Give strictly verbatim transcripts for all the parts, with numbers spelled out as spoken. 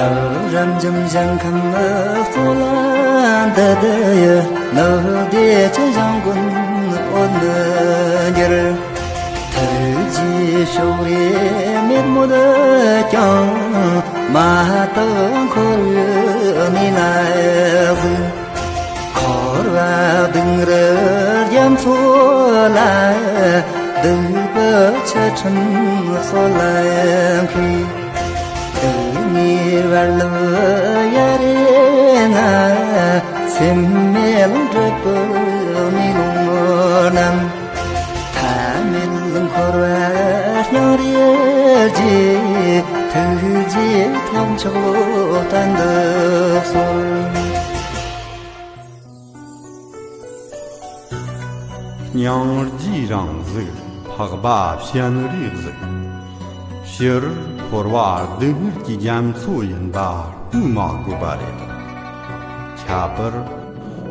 རབ་འབྱམས་ཞིང་ཁམས་གཙུག་ལག་འདི་དུ་ཡི། ནུབ་བདེ་ཆེན་ཞིང་ཀུན་འོད་མི་འགྱུར། ཐུགས་རྗེའི་ཕྱོགས་རིས་མེད་མོད་ཀྱང་། མ་དག་འཁོར་བའི་གནས་ལ་གཟིགས། འཁོར་བ་སྡུག་རུ་རྒྱ་མཚོ་ལ། སྡིག་པའི་ཆུ་ཕྲན་གསོད་ལ་མཁས། སྡུག་བསྔལ་བར་ལུ་ཡ་རེ་ང་། སེམས་མེད་ལོངས་སྤྲུལ་སྐུ་མེ་ལོང་རྣམས། ཐ་མལ་འཁོར་བ་སྙིང་རེ་རྗེ། ཐུགས་རྗེའི་ཐབས་མཆོག་བསྟན་དུ་གསོལ། སྙིང་རྗེའི་རང་གཟུགས་འཕགས་པ་སྤྱན་རས་གཟིགས། སྤྱིར་འཁོར་བ་སྡུག་བསྔལ་གྱི་རྒྱ་མཚོ་ཡིན་པ་ལྟོས་མ་དགོས་པ་རེད། ཁྱད་པར་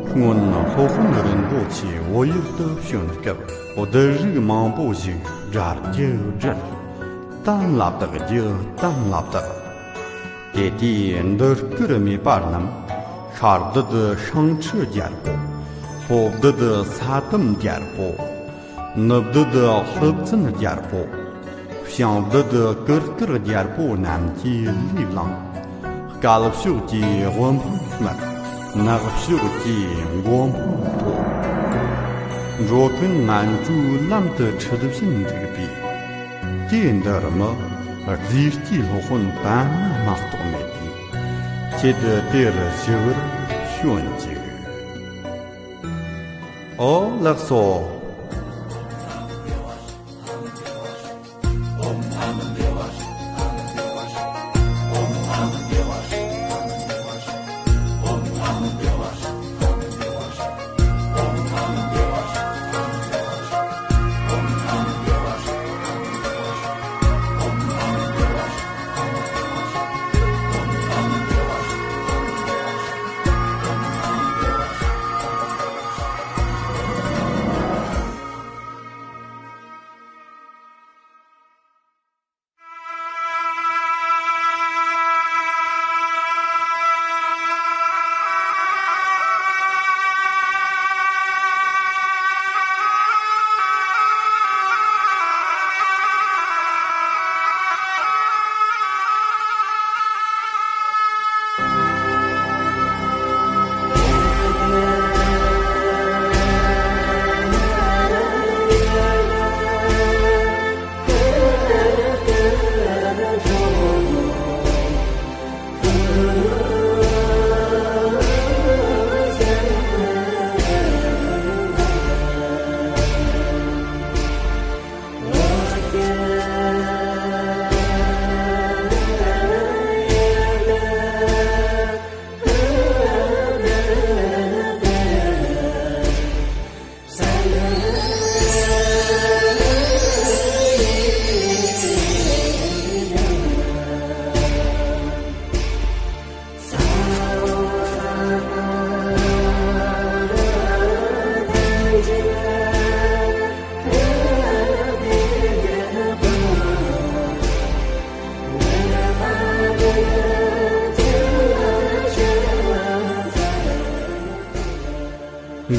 སྔོན་སློབ་དཔོན་རིན་པོ་ཆེ་བོད་ཡུལ་དུ་བྱོན་སྐབས། བདུད་རིགས་མང་པོ་ཞིག་དགྲ་བགྱིས་བསྒྲལ། གཏན་ལ་བདག་བགྱིས་གཏན་ལ་བདག། དེ་དུས་འདི་སྐུར་མེད་པ་རྣམས། ཤར་བདུད་ཤིང་ཁྲི་རྒྱལ་པོ། ལྷོ་བདུད་ས་ཏམ་རྒྱལ་པོ། ནུབ་བདུད་ཧླབ་ཚན་རྒྱལ་པོ། བྱང་བདུད་ཀིར་ཀིར་རྒྱལ་པོ་རྣམས་ཀྱིས་ལུས་བླངས། སྐལ་ཕྱོགས་ཀྱི་དབུ་འཕང་བསྣམས། ནག་ཕྱོགས་ཀྱི་མགོ་འཕང་མཐོ། འགྲོ་ཀུན་ངན་འགྲོའི་ལམ་དུ་ཁྲིད་བཞིན་འདུག་པས། དུས་འདིར་མི་རྫས་སྐྱེས་སློབ་དཔོན་པདྨ་མ་གཏོགས་མེད་དེ། ཁྱེད་དེར་ཞུ་བར་བྱོན་ཅིག། ཨོ་ལགས་སོ།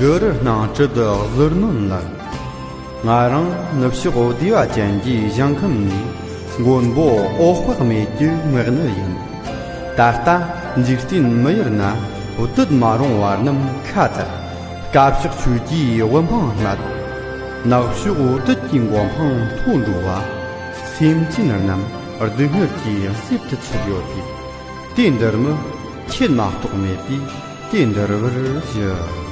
གུ་རུ་སྣང་སྲིད་ཟིལ་གནོན་ལགས། ང་རང་ནུབ་ཕྱོགས་བདེ་བ་ཅན་གྱི་ཞིང་ཁམས་ནས་མགོན་པོ་འོད་དཔག་མེད་ཀྱི་ངག་ནི་ཡིན། ད་ལྟ་འཇིག་རྟེན་མི་ཡུལ་ན་བདུད་མ་རུངས་པ་རྣམས་ཁ་བཏགས། དཀར་ཕྱོགས་ཆོས་ཀྱི་དབུ་འཕང་བསྣམས། ནག་ཕྱོགས་བདུད་ཀྱི་མགོ་འཕང་མཐོ་འགྲོ་བ། སེམས་ཅན་རྣམས་སྡུག་བསྔལ་གྱི་གསེབ་ཏུ་ཚུད་ཡོད་པས། དུས་འདིར་མི་ཁྱེད་མ་གཏོགས་མེད་པས། དེ་འདིར་བར་ཞུ།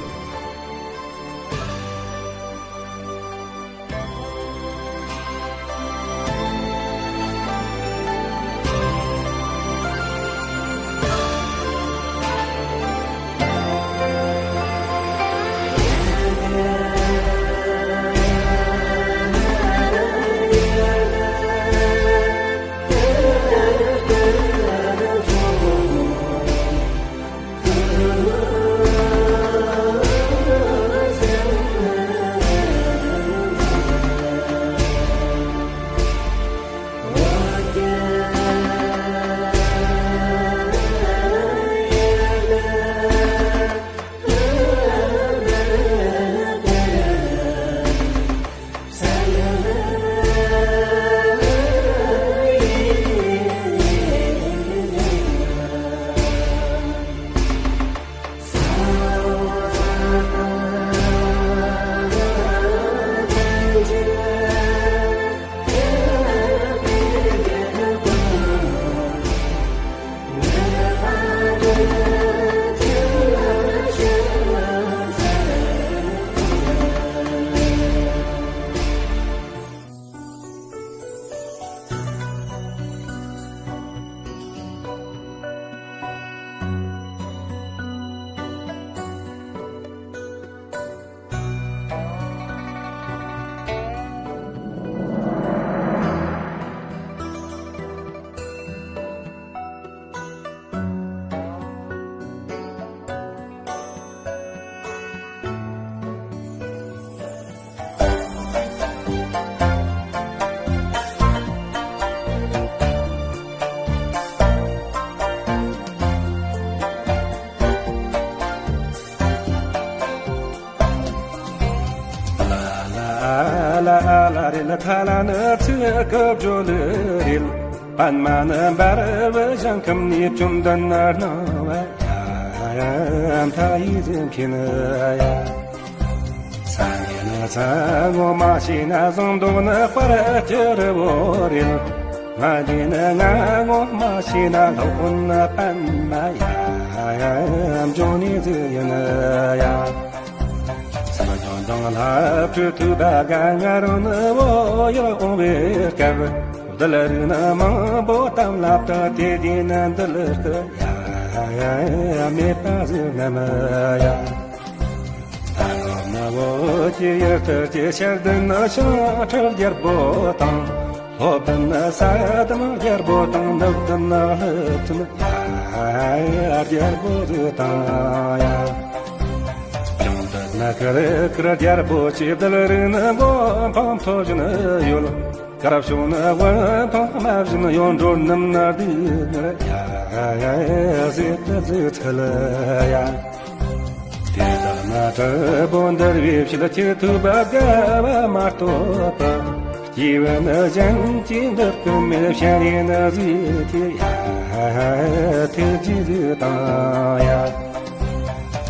ལ་ཨ་ལ་རེ་ལ་ཐ་ལ་ནི་ཚིག་གི་བརྗོད་ལུ་རེད། པདྨ་ནི་འབར་བའི་ཞིང་ཁམས་ནས་བཅོམ་ལྡན་སྣང་བ་ཡ་མཐའ་ཡས་མཁྱེན་ཡ། ས་ནི་ནི་ས་ངོ་མ་ཤེས་ན་ཟངས་མདོག་ནི་དཔལ་གྱི་རི་བོ་རེད། ང་འདི་ནི་ང་ངོ་མ་ཤེས་ན་སློབ་དཔོན་ནི་པདྨ་ཡ་འབྱུང་གནས་ཟིག་ཡིན་ཡ། སྲིད་པ་ལྗོངས་དང་ལྷ་བཅུ་ཐུབ་པ་ག་ང་རང་ནི་བོད་ཡུལ་འོང་བའི་སྐབས། འདུལ་རིགས་ནི་མང་པོ་དམ་ལ་བཏགས་ཏེ། དེ་ནི་འདུལ་སྐུ་ཡ་མེད་པ་ཟིག་ནམ་ཡ། ད་སྐབས་ནི་བོད་ཀྱི་ཡུལ་དུ་སྐྱེས། ཞལ་ལྡན་ནི་ཤིང་ཁྲི་རྒྱལ་པོ་དང་། ལྷོ་བདུན་ནི་ས་དམ་རྒྱལ་པོ་དང་། ནུབ་བདུན་ནི་ཧཱུྃ་ཐུན་ཡ་རྒྱལ་པོ་ཟིག་དང་ཡ། བྱང་བདུན་ནི་ཀ་རུ་ཀར་རྒྱལ་པོ་ཆེ། འདུལ་རིགས་ནི་མགོ་འཕང་མཐོ་བཞིན་ཡོད། དཀར་ཕྱོགས་ནི་དབུ་འཕང་དམའ་བཞིན་ཡོད། འགྲོ་རྣམས་ནི་སྡུག་བསྔལ་ཡ་ཟད་པའི་ཚུལ་ཡ། དེ་དག་ནི་དྲུག་པོ་འདུལ་བའི་ཕྱིར། ཁྱེད་ཐུབ་པ་དགའ་བ་མ་གཏོགས་པ། སྐྱེས་བུ་ནི་གཞན་གྱིས་འདུལ་དཀའ་མོད། སྤྱན་རས་ནི་གཟི་བརྗིད་ཡ་ཐུགས་རྗེ་གཟི་དང་ཡ།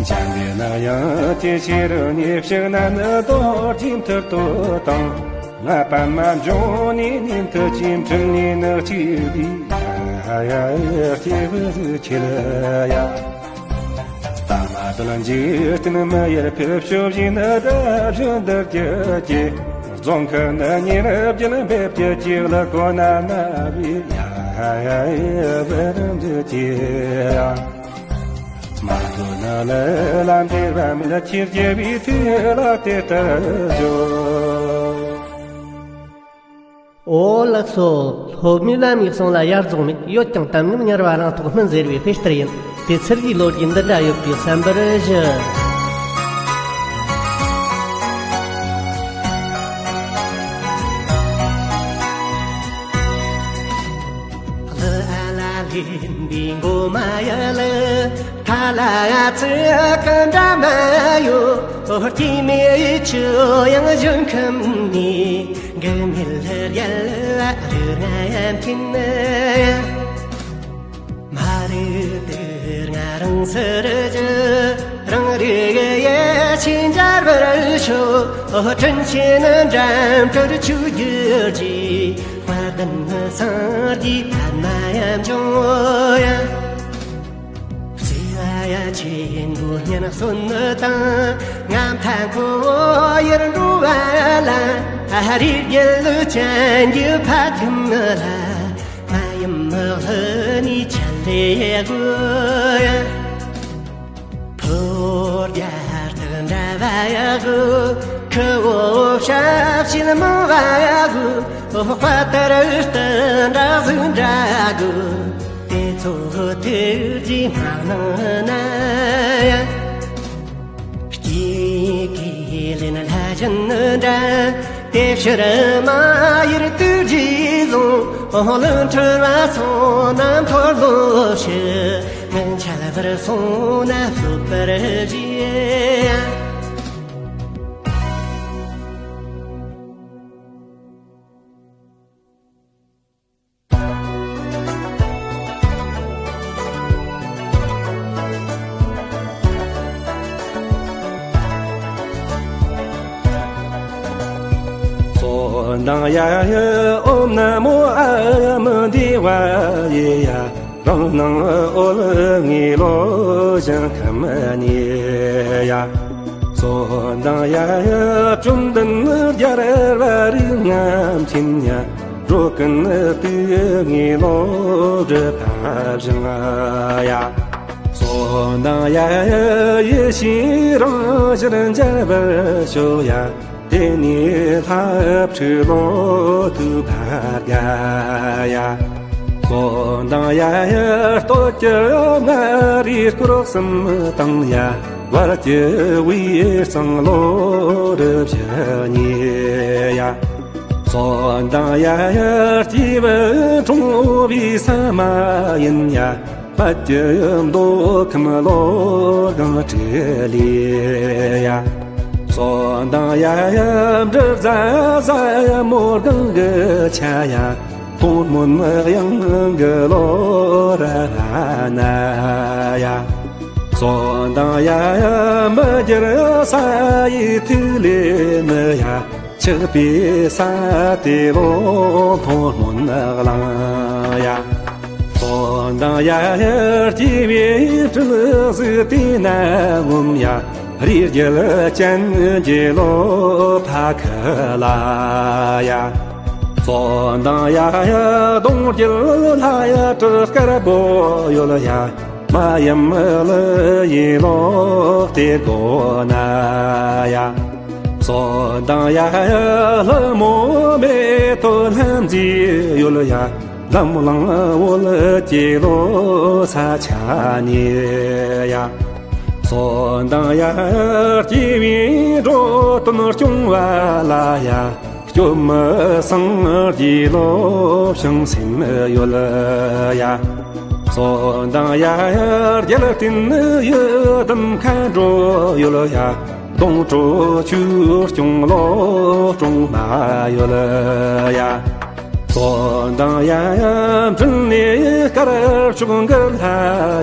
འཇམ་པའི་ནི་དབྱངས་ཀྱི་ཕྱིར་ནི། ཕྱག་ན་ནི་རྡོ་རྗེ་ཐུར་དོ་དང་། ང་པདྨ་འབྱུང་གནས་ཉིད་དུ་སྐྱེས། འཕྲིན་ལས་ནི་གཅིག་པའི་ཡ་སྐྱེས་བུ་ཆེ་ལ་ཡ། པདྨ་འདུལ་འཇིག་རྟེན་མི་ཡུལ་ཕེབས། ཕྱོགས་བཞི་ནི་དགྲ་བཅོམ་འདུལ་གྱི་སྐྱེས། རྫོང་ཁ་ནི་ཉེར་བརྒྱད་འབེབས་ཀྱི་སྐྱེས། ཀླུ་ཀོ་ན་ན་བའི་ཡ་བུ་རམ་འདུལ་གྱི་ཡ། མ་ཐུབ་ནི་ལས་ལ་འབྲེལ་བ་མེད། ཁྱེད་སྐྱེ་བའི་དུས་ལ་དེ་ལྟར་བརྗོད། འོ་ལགས་སོ། སློབ་མའི་ལམ་ཡིག་གསུང་ལ་ཡར་རྫོགས་མེད། ཡོད་ཀྱང་དམ་ཉམས་ཉར་བ་རང་ཐོག་སྨིན་ཟེར་བའི་དཔེ་ལྟར་ཡིན། དེ་ཚུལ་གྱི་ལོ་རྒྱུས་འདི་འདྲ་ཡོད་པའི་བསམ་པར་ཞུ། ལྷ་ཨ་ལ་ལེན་པའི་མགོ་མ་ཡ་ལ། ཐ་ལ་ཡ་ཚི་ཀ་འདྲ་མ་ཡོ། ཨོ་ཏི་མེ་ཆུ་ཡང་ཞིང་ཁམས་ནས། གི་མི་ལྷ་རྒྱལ་བ་རུ་ང་ཡམ་ཁྱིན་ནི། མ་རུ་དུར་ང་རང་སར་ཇི། རང་རི་གི་ཡེ་ཆིན་འཇར་བར་ཤོ། ཨོ་དྲིན་ཆེན་འགྲམ་དུར་ཆུ་རྒྱུད་ཀྱི། དཔལ་ལྡན་སངས་རྒྱས་པདྨ་ཡམ་འབྱུང་ཡ། བརྩེ་བ་ཡ་ཆེན་པོ་སྙན་གསོན་དང་། ང་མཐའ་འཁོར་ཡུལ་འགྲོ་བ་ལ། ཨ་རིག་རྒྱལ་ལུ་ཅན་གྱི་ཕ་ཁྱིམ་ལ། མ་ཡུམ་མི་ལྷ་ནི་ཆ་ལེ་གོ་ཡ། ཕོ་རྒྱལ་དག་འདྲ་བ་ཡ་གོ། ཁུ་བོ་ཞབས་ཕྱི་མང་བ་ཡ་གོ། དཔའ་དར་སྟན་འདྲ་བཟུང་འདྲ་གོ། དེ་ཚོ་ཐུགས་རྗེ་མ་གནང་ན་ཡང་། སྐྱེ་དགུའི་ལེན་ལྷ་བཞིན་འདྲ། དེ་ཕྱིར་མ་ཡུལ་དུས་རྗེས་བཟུང་། ལོ་འཁྲུལ་བ་སོང་ན་མཐོ་ལོ་ཕྱི། ངན་ཆ་ལ་བར་སོང་ན་སོད་པར་བྱེད། གསོལ་འདང་ཡ་ཡ་ཨོཾ་ན་མོ་ཨ་མི་དྷེ་ཝ་ཡེ་ཡ། རང་སྣང་འོད་ལྔའི་ལོ་ཞིང་ཁམས་ནས་ཡ། གསོལ་འདང་ཡ་ཡ་བཅོམ་ལྡན་རྒྱལ་བ་རིགས་ལྔ་མཁྱེན་ཡ། འགྲོ་ཀུན་དུས་ངེས་བློ་གྲོས་ཕ་བཞིན་ཡ། གསོལ་འདང་ཡ་ཡེ་ཤེས་རང་བཞིན་འཇལ་བར་ཤོག་ཡ། དེ་ནས་ལྷ་ཕྲུག་བློ་ཐུབ་ཕར་དགའ་ཡ། གསོལ་འདང་ཡ་ཡེ་སྟོད་ཀྱི་མངའ་རིས་སྐོར་གསུམ་དང་ཡ། བར་གྱི་དབུས་གཙང་ལོ་རབས་བཞི་གཉིས་ཡ། གསོལ་འདང་ཡ་ཡེ་སྐྱེས་བུ་འཁྲུངས་པའི་ས་མ་ཡིན་ཡ། དཔལ་གྱི་མདོ་ཁམས་ལོ་གང་དྲུག་ལས་ཡ། སོ་མདང་ཡ་ཡ་འབྲི་བཟའ་བཟའ་མོ་གང་གི་ཆ་ཡ། ཐོང་སྨོན་དབྱངས་ཀྱི་ལོ་ར་ན་ཡ། སོ་མདང་ཡ་ཡ་མི་འགྱུར་ས་ཡི་ཐིག་ལེ་ནི་ཡ། ཆགས་པའི་ས་དེ་ལོ་ཐོང་སྨོན་གླང་ཡ། སོ་མདང་ཡ་ཡ་སྐྱེ་བའི་སྤྲུལ་གཟུགས་དེ་ན་ངོམ་ཡ། རིགས་རྒྱལ་ཅན་གྱི་ལོ་ཕ་ཁ་ལ་ཡ། སོ་མདང་ཡ་ཡ་གདོང་རྒྱལ་ལྷ་ཡ་སྤྲུལ་དཀར་པོ་ཡོད་ཡ། མ་ཡམ་ལི་ཡི་ལོ་སྟེ་གོ་ན་ཡ། སོ་མདང་ཡ་ཡ་ལྷ་མོ་མེ་ཏོག་ལྷ་མཛེས་ཡོད་ཡ། འཛམ་གླིང་འོད་ཀྱི་ལོ་ས་ཆ་ནས་ཡ། སོ་མདང་ཡ་སྐྱེ་བའི་འགྲོ་དོན་སྐྱོང་བ་ལ་ཡ། སྐྱོབ་མི་སངས་རྒྱས་ལོ་བྱང་སེམས་ཡོད་ཡ། སོ་མདང་ཡ་རྒྱལ་བསྟན་ཡི་དམ་མཁའ་འགྲོ་ཡོད་ཡ། སྡོང་གྲོགས་ཆོས་སྐྱོང་ལོ་སྲུང་མ་ཡོད་ཡ། སོ་མདང་ཡ་ཡ་མདུན་ནས་དཀར་ཕྱོགས་འགལ་ལྷ་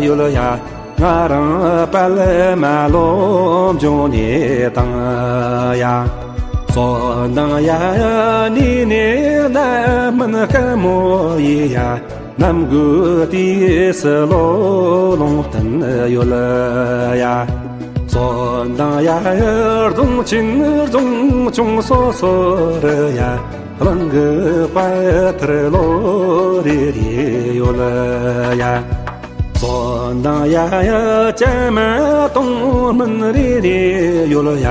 ཡོད་ཡ། ང་རང་པད་མ་ལོ་འབྱུང་གནས་དང་ཡ། སོ་མདང་ཡ་ཡ་ནི་ནས་ན་མིན་དཀར་མོ་ཡི་ཡ། ནམ་དགུ་དུས་སུ་ལོ་ལོང་བསྟན་ཡོད་ཡ། སོ་མདང་ཡ་ཡ་རྫོང་ཆེན་རྫོང་ཆུང་སོ་སོ་རུ་ཡ། གླིང་གི་དཔའ་ཐར་ལོ་རེ་རེ་ཡོད་ཡ། སོ་མདང་ཡ་ཡ་བྱ་མ་གཏོང་སྨན་རེ་རེ་ཡོད་ཡ།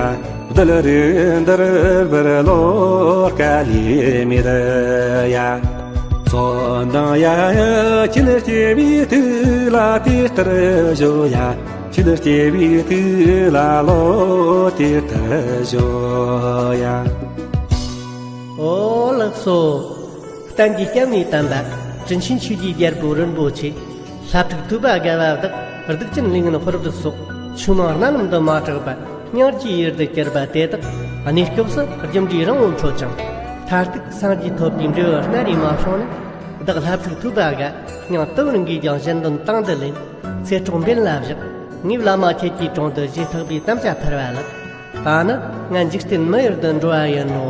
རྡུལ་རེ་འདིར་བུར་ལོ་དཀའ་ལས་མེད་ཡ། སོ་མདང་ཡ་ཡ་ཁྱེད་སྐྱེ་བའི་དུས་ལ་དེ་ལྟར་བཞོ་ཡ། ཁྱེད་སྐྱེ་བའི་དུས་ལ་ལོ་དེ་ལྟར་བཞོ་ཡ། ཨོ་ལགས་སོ། བསྟན་གྱི་སྐྱབས་གནས་དམ་པ་དྲིན་ཆེན་ཆོས་ཀྱི་རྒྱལ་པོ་རིན་པོ་ཆེ། ལྷ་ཕྲུག་ཐོས་པ་དགའ་བ་བདག་གདུགས་ཅན་ལས་ངན་ཧོར་བུ་སོགས་ཆོས་མང་རྣམས་དུ་མ་གྲགས་པ། སྙིང་རྗེའི་ཡུལ་དུ་གྱུར་པ་དེ་དག་གནས་སྐབས་སུ་རྒྱུ་འབྲས་རིང་པོ་འཕྲོད་ཅིང་། མཐར་ཐུག་སངས་རྒྱས་ཐོབ་པའི་འབྲས་བུ་སྣ་རེ་མ་བྱུང་ན། བདག་ལྷ་ཕྲུག་ཐོས་པ་དགའ་སྙིང་དུ་བར་འགས་ཀྱང་གཞན་དོན་དང་དུ་ལེན། ཚེ་སྲོག་འབེན་ལ་བཞག། ངས་བླ་མ་ཁྱེད་ཀྱི་དྲུང་དུ་རྗེས་ཐག་པའི་དམ་བཅའ་ཕུལ་བ་ལགས། ད་ནི་ང་འཇིག་རྟེན་མི་ཡུལ་དུ་འགྲོ་བ་ཡིན་ནོ།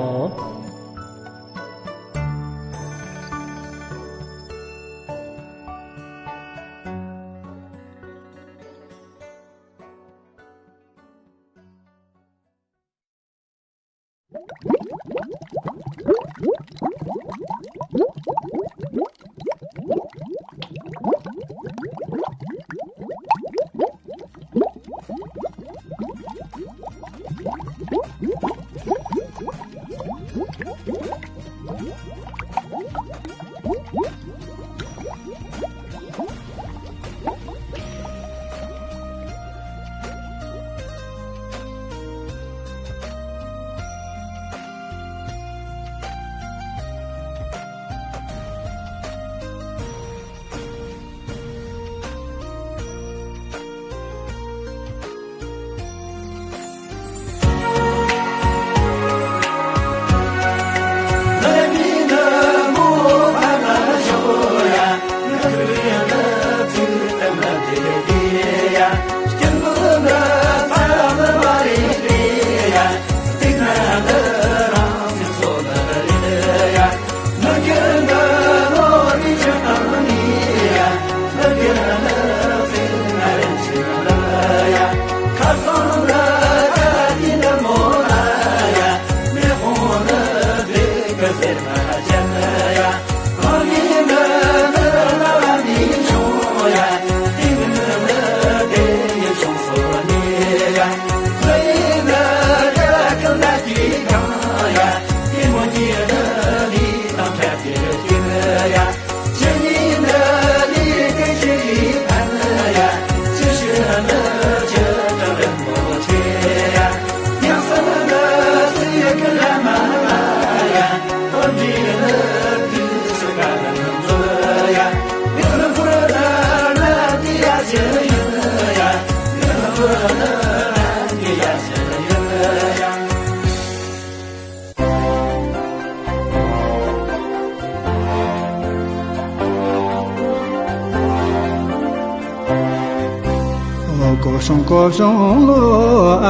ཤོང་ཀོ་ཤོང་ལོ་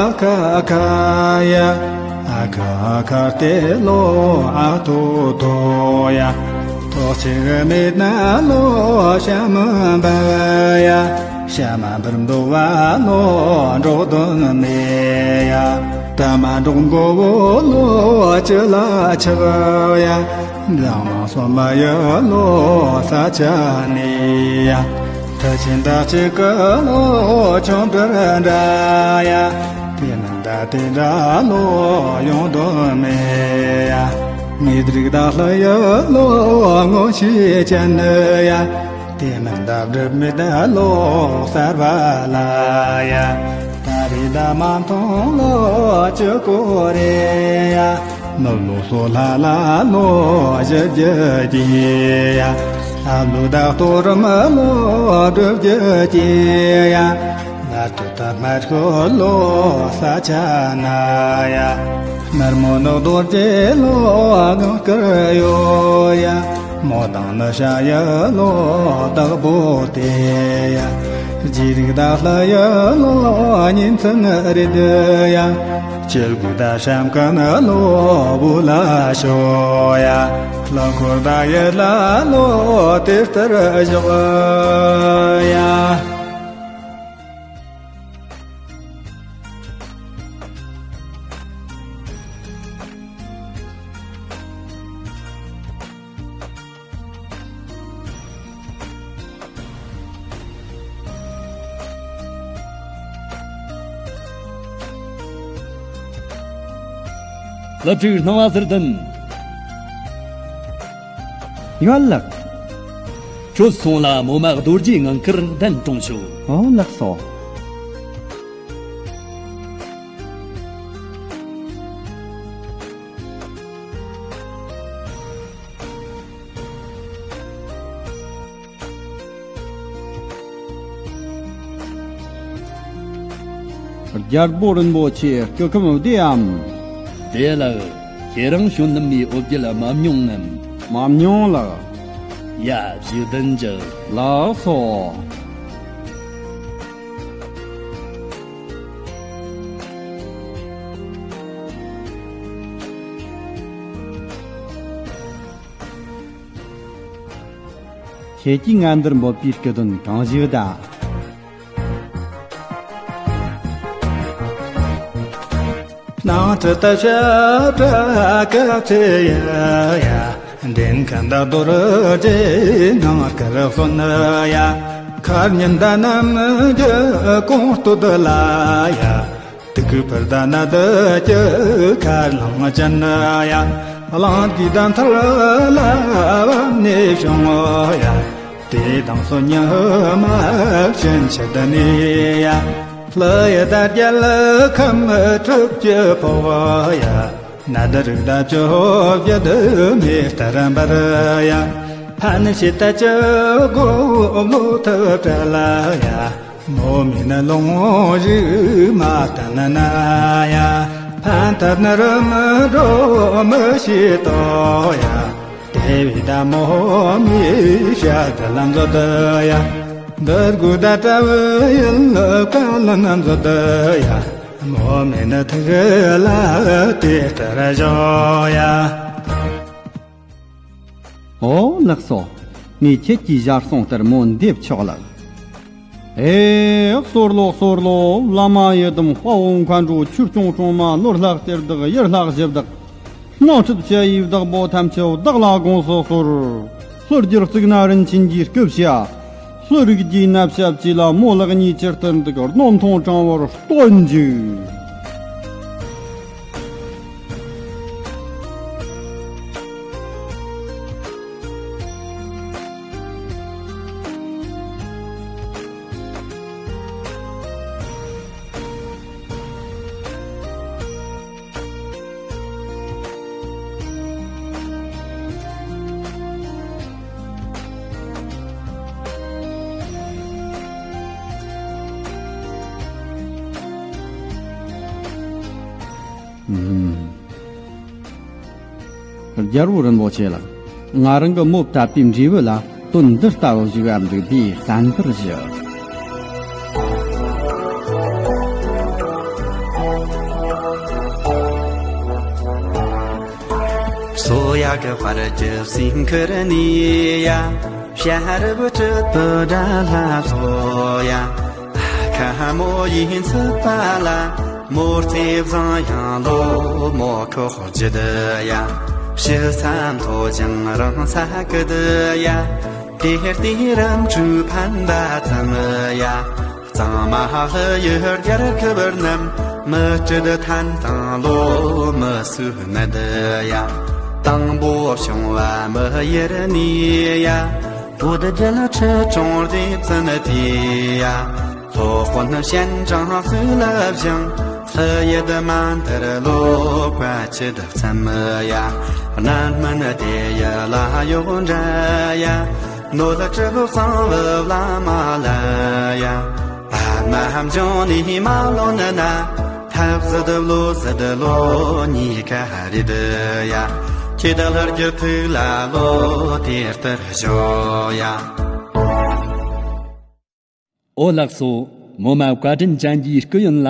ཨ་ཁ་ཨ་ཁ་ཡ། ཨ་ཁ་ཨ་ཁ་ཏེ་ལོ་ཨ་ཐོ་ཐོ་ཡ། ཐོག་ཆེ་མེད་ན་ལོ་ཤ་མ་འབབ་ཡ། ཤ་མ་འབབ་འདུག་བ་ལོ་འགྲོགས་དོན་མེད་ཡ། ད་མ་འགྲོགས་མགོ་བོ་ལོ་ཅི་ལ་ཆགས་ཡ། འཛམ་གླིང་སོ་མ་ཡ་ལོ་ས་ཆ་ནས་ཡ། ཐ་ཆེན་བདག་ཅིག་གི་ལོ་ཆུང་དུར་འདྲ་ཡ། དེ་མིན་ད་དེ་འདྲ་ལོ་ཡོང་དོན་མེད་ཡ། ངེད་རིགས་བདག་ལྷ་ཡ་ལོ་ངོ་ཤེས་ཅན་ནི་ཡ། དེ་མིན་ད་སྒྲིབ་མེད་ལོ་གསར་བ་ལ་ཡ། ད་རེས་ད་མ་མཐོང་ལོ་ཅི་གོ་རེ་ཡ། ནུབ་ལོ་སོ་ལྷ་ལ་ལོ་བཞི་བརྒྱད་ཀྱི་ཡ། ལྷ་ལོ་བདག་གཏོར་མ་ལོ་བདུན་བརྒྱད་ཀྱི་ཡ། ལ་ཏུ་ད་སྨད་ཤོད་ལོ་ས་ཆ་ན་ཡ། སྨར་མོ་ནག་རྡོ་རྗེ་ལོ་ངང་དཀར་ཡོད་ཡ། མོ་དང་ནི་ཤ་ཡ་ལོ་བདག་པོ་དེ་ཡ། རྗེ་རིགས་བདག་ལྷ་ཡ་ལོ་ཉིན་མཚན་རེད་ཡ། ཁྱེད་དགུ་ད་ཤམ་ཀ་ན་ལོ་བུ་ལ་ཤོ་ཡ། ལ་འཁོར་ད་ཡ་ལ་ལོ་དེ་ལྟར་བཞག་ཡ། སློབ་ཕྲུག་སྣང་བ་ཟུར་ལྡན། ཡོད་ལགས། ཁྱོད་སོང་ལ་མོ་མ་རྡོ་རྗེ་ངང་དཀར་གདན་དྲོངས་ཤོག་ཨོ་ལགས་སོ། རྒྱལ་པོ་རིན་པོ་ཆེ་སྐུ་ཁམས་བདེའམ། བདེ་ལགས། ཁྱེད་རང་བྱོན་ནམ་ནས་འོ་བརྒྱལ་མ་མྱོང་ངམ། མ་མྱོང་ལགས། ཡ་བཞུགས་གདན་འཇགས། ལགས་སོ། ཁྱེད་ཀྱིས་ང་འདིར་འབོད་པའི་སྐུ་དོན་གང་ཞིག་གདའ། ནང་དུ་ད་ཞབས་བྲ་ག་ཚེ་ཡ་ཡ། འདྲེན་མཁན་ད་རྡོ་རྗེ་ངང་དཀར་གསོན་ཡ། མཁར་ཉན་ད་རྣམས་ཀྱི་གོང་སྟོད་ལ་ཡ། དུ་ཁུ་ཕར་ད་ན་དུ་ཀྱི་ཁ་ལང་ཅན་ཡ། གླང་གི་ད་མཐར་ལ་བབ་ནས་བྱུང་ཡ། དེ་དང་སོ་ཉི་མ་ཕྱིན་ཆད་ནས་ཡ། ལྷ་ཡི་ད་རྒྱལ་ཁམས་གྲུབ་ཀྱི་ཕོག་ཡ། ན་ད་རིག་ད་ཅོ་བྱ་དུ་མེ་ལྟར་འབར་ཡ། ཕན་ཞི་ད་ཅི་གོ་ལོ་ཐུབ་བྲལ་ཡ། མོ་མིན་ན་ལོང་རིག་མ་བསྟན་ན་ཡ། ཕན་ཐབས་ནི་རུ་མི་འགྲོ་མི་ཤེས་དོ་ཡ། དེ་བས་ད་མོ་མི་ཤ་དེ་ལ་མཛོད་ཡ། འདི་དགུ་ད་བྲལ་བའི་ཡུལ་ཀ་ལ་ན་མཛོད་ཡ། མོ་མིན་ན་ཐུགས་ལ་དེ་ལྟར་བཞོ་ཡ། ཨོ་ལགས་སོ། ངས་ཁྱེད་ཀྱི་ཞལ་གསུང་ལྟར་མོ་འདེབས་ཆོག་ལགས། ཨེ་གསོལ་ལོ་གསོལ་ལོ། བླ་མ་ཡི་དམ་དཔའ་བོ་མཁའ་འགྲོ་ཆོས་སྐྱོང་སྲུང་མ་ནོར་ལྷ་གཏེར་བདག་ཡུལ་ལྷ་གཞི་བདག་སྣང་སྲིད་ཞི་བའི་བདག་པོ་ཐམས་ཅད་བདག་ལ་དགོངས་སུ་གསོལ། ལྷོ་རྒྱལ་གཙུག་ན་རིན་ཆེན་གྱི་སྐུ་ཕྱྭ། ལྷོ་རིགས་ཀྱི་ནབ་ཞབས་ཀྱི་ལ་མོ་ལག་གཉིས་ཀྱི་སྟེང་དུ་རྣོ་མཐོང་དྲང་བོར་སྟོན་འཇུག་རྒྱལ་པོ་རིན་པོ་ཆེ་ལགས། ང་རང་གི་མོ་བཏབ་པའི་འབྲས་བུ་ལ་དོན་འདི་ལྟ་བུ་ཞིག་ཨ་འདུག་པས་གསན་པར་ཞུ། ཚོ་ཡ་གི་དཔལ་གྱི་སེང་ཁུར་ནི་ཡ། བྱ་རབས་སྤྲུལ་པའི་དགྲ་ལྷ་ཚོ་ཡ། ཁ་མོ་ཡིན་ཚུལ་པ་ལ། མོ་རྩེ་བཟང་ཡང་ལོ་མོ་ཁོག་རྒྱུད་ཡ། ཕྱི་ས་མཐོ་ཞིང་རང་ས་ཀི་དི་ཡ། དེ་ལྟའི་རིམ་གྲོའི་ཕན་པ་ཙམ་ཡ། གཙང་མ་ལྷ་ཡུལ་རྒྱལ་ཁབ་རྣམས། མི་བསྐྱོད་ཐན་དང་ལོ་མི་སུ་ནད་ཡ། དང་པོ་བྱུང་བ་མི་ཡུལ་ནས་ཡ། བོད་རྒྱལ་ཁྲི་སྲོང་ལྡེ་བཙན་དེ་ཡ། སློབ་དཔོན་སྤྱན་དྲངས་སྲོལ་ལ་བཞེངས། ལྷ་ཡུལ་མ་མཐར་ལོ་བཀའ་ཅི་བརྩམས་ཡ། རྣམ་སྨིན་དེ་ཡི་ལ་ཡོག་འདྲ་ཡ། ནོར་ལ་གྲུབ་གསང་བུ་བླ་མ་ལ་ཡ། པདྨ་འབྱུང་གནས་མ་ལོན་ན། ཐབས་ཟད་བློ་ཟད་ལོ་གཉིས་ཀ་རེད་ཡ། ཁྱེད་ལྷར་གྱུར་ཐུགས་ལ་བློ་དེ་ལྟར་བཞོ་ཡ། ཨོ་ལགས་སོ། ངོ་མ་བཀའ་དྲིན་ཅན་གྱི་སྐུ་ཡོན་ལ་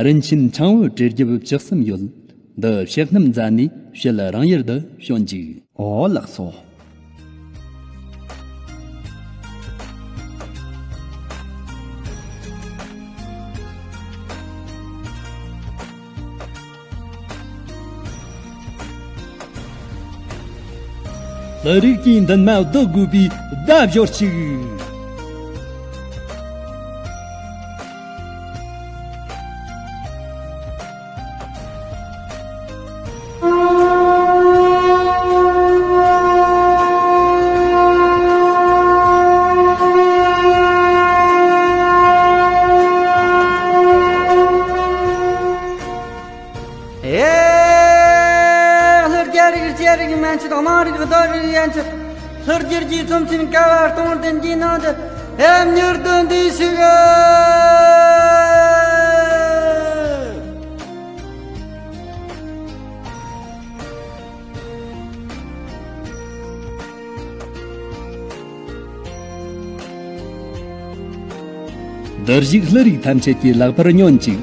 རིན་ཆེན་འཕྲེང་བོ་བྲེ་རྒྱབ་བཅུ་གསུམ་ཡོད། འདི་ཕྱི་སྣམ་མཛད་ནས་ཕྱི་རང་ཡུལ་དུ་བྱོན་ཅིག་ཨོ་ལགས་སོ། ལྷ་རིགས་ཀྱི་འདུན་མ་བསྡུ་དགོས་པའི་བརྡ་འབྱོར་ཅིག་ཨེ། ལྷ་རྒྱལ་རིགས་རྒྱལ་རིགས་མན་ཆད། དམངས་རིགས་རྡོ་རིགས་ཡན་ཆད། ལྷ་རྒྱལ་གྱི་ཚོམས་ཆེན་བསྐལ་པ་སྟོང་བདུན་གྱི་ནང་དུ་ཨེ་མྱུར་དུ་འདུས་ཤིག་འདིར་བཞུགས་ལྷ་རིགས་ཐམས་ཅད་ཀྱི་ལག་པར་ཉོན་ཅིག་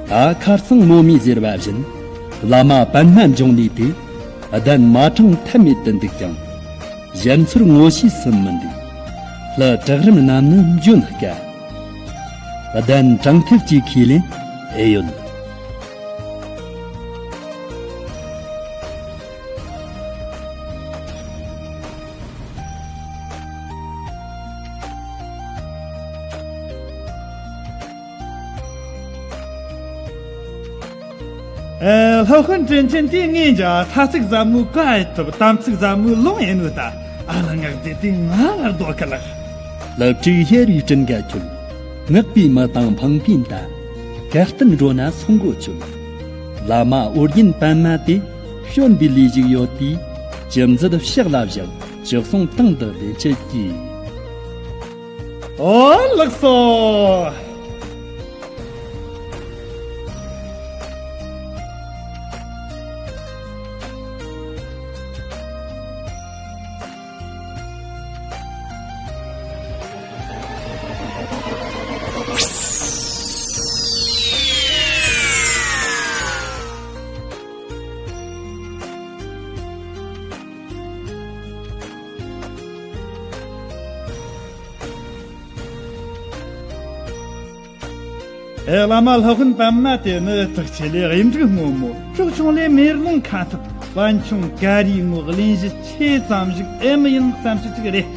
ད་ཁ་རྩང་མོ་མིས་ཟེར་བ་བཞིན། བླ་མ་པདྨ་འབྱུང་གནས་དེ། གདན་མ་དྲངས་ཐབས་མེད་དུ་འདུག་ཀྱང་། གཞན་ཚུར་ངོ་ཤེས་སུ་མི་འདུག་ལྷ་དྲག་རིམ་རྣམས་ནི་འཇོན་དཀའ། གདན་དྲངས་ཐབས་ཀྱི་ཁས་ལེན་ཨེ་ཡོད། ཨེ། སློབ་དཔོན་དྲིན་ཆེན་དེས་ངའི་འཇའ་ས་ཚིགས་ཟབ་མོའི་བཀའ་ཡི་ཐུབ། དམ་ཚིག་ཟབ་མོའི་ལུང་ཡིན་ནོ་ད། ཨ་ལ་ངག་རྫས་དེ་ང་ལ་ལྡོག་གི་ལགས། ལྷ་བྲིས་ཤེས་རིག་སྤྲིན་དགའ་ཁྱོད། ངག་པའི་མི་དང་ཕང་པོའི་མདའ། གར་སྟོན་འགྲོ་ན་སོང་གོ་ཆོད། བླ་མ་ཨོ་རྒྱན་པདྨ་དེ། བྱོན་པའི་ལས་ཞིག་ཡོད་དུས། ཅི་མཛད་ཕྱག་ལ་བཞག་ཅི་གསུང་དང་དུ་ལེན་བྱེད་ཀྱིས། ཨོ་ལགས་སོ། ཨེ། བླ་མ་སློབ་དཔོན་པདྨ་དེ་ནི་དྲག་ཆེ་ལས་གཡུ་འབྲུག་སྔོན་མོ། གྲོག་ཆུང་ལས་མེ་ལོང་ཁ་འཐབ། པན་ཆུང་ཀ་རིའི་ངོ་གླེན་གཞི་ཆེ་ཙམ་ཞིག་ཨེ་མི་ཡིན་བསམ་རྒྱུ་ཅིག་རེད།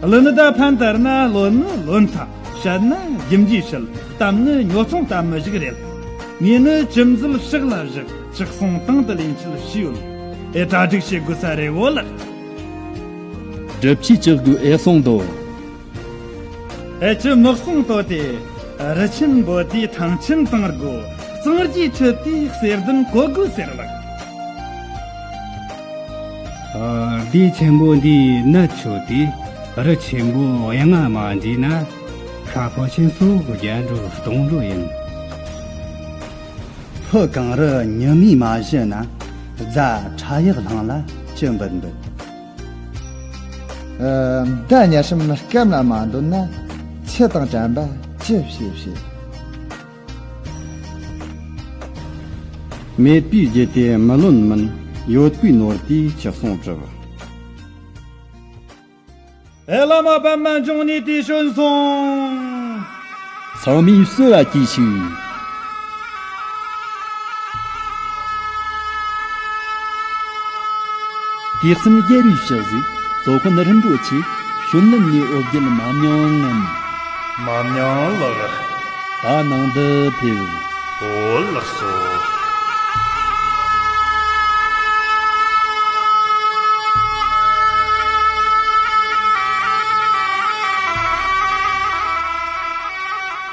ཨ། གླུ་ནི་ད་ཕན་ལྟར་ན་ལོ་ནི་ལོ་མཐའ། བཤད་ན་རྒྱུ་འབྲས་བཤད། གཏམ་ནི་ཉོ་ཚོང་གཏམ་མི་ཞིག་རེད། ངས་ནི་ཅི་མཛད་ཕྱག་ལ་བཞག་ཅི་གསུང་དང་དུ་ལེན་ཆེད་ཞུས་ཡོད། ཨེ། གྲ་སྒྲིག་བྱེད་དགོས་ས་རེད་འོ་ལགས། སྒྲུབ་ཆས་ཅི་དགོས་ཨེ་གསུངས་དོ། ཨེ། ཅི་མི་གསུང་དོ་དེ། རི་ཆེན་འབོ་དུས་ཐང་ཆེན་བཏང་དགོས། གཙང་རྒྱུད་ཆུ་དེའི་གསེར་ལྡན་གོ་དགོས་ཟེར་ལགས། ཨ། ལྡེ་ཆེན་པོ་འདིའི་ནད་ཆོད་དུས། རི་ཆེན་པོ་གཡང་ང་མ་འདྲིས་ན། ཤ་ཕོ་ཆེན་སོགས་རྒྱན་འགྲོ་གཏོང་འགྲོ་ཡིན། ཕུ་གངས་རི་ཉི་མས་མ་བཞུ་ན། རྫ་ཁྲ་ཡག་ལྷང་ལ་ཅི་འབུད་འབུད། ཨ། མདའ་ཉ་སྲིན་སྐམ་ལ་མ་འདོད་ན། ཆུ་དང་བྲན་པ་ཅི་བྱེད་བྱེད། མེད་པའི་རྒྱུ་དེ་མི་ལོན་མིན། ཡོད་པའི་ནོར་དེས་ཅི་གསུང་གྲུབ། ཨེ་བླ་མ་པདྨ་འབྱུང་གནས་དེ་བྱོན་སོང་། ཚང་མས་བསུ་བ་གྱིས་ཤིག། དུས་གསུམ་རྒྱལ་བའི་ཕྱག་གཟིགས་སློབ་དཔོན་རིན་པོ་ཆེ་བྱོན་ལམ་ནས་འོ་བརྒྱལ་མ་མྱོང་ངམ། མ་མྱོང་ལགས། ད་ནང་དུ་ཕེབས། འོ་ལགས་སོ།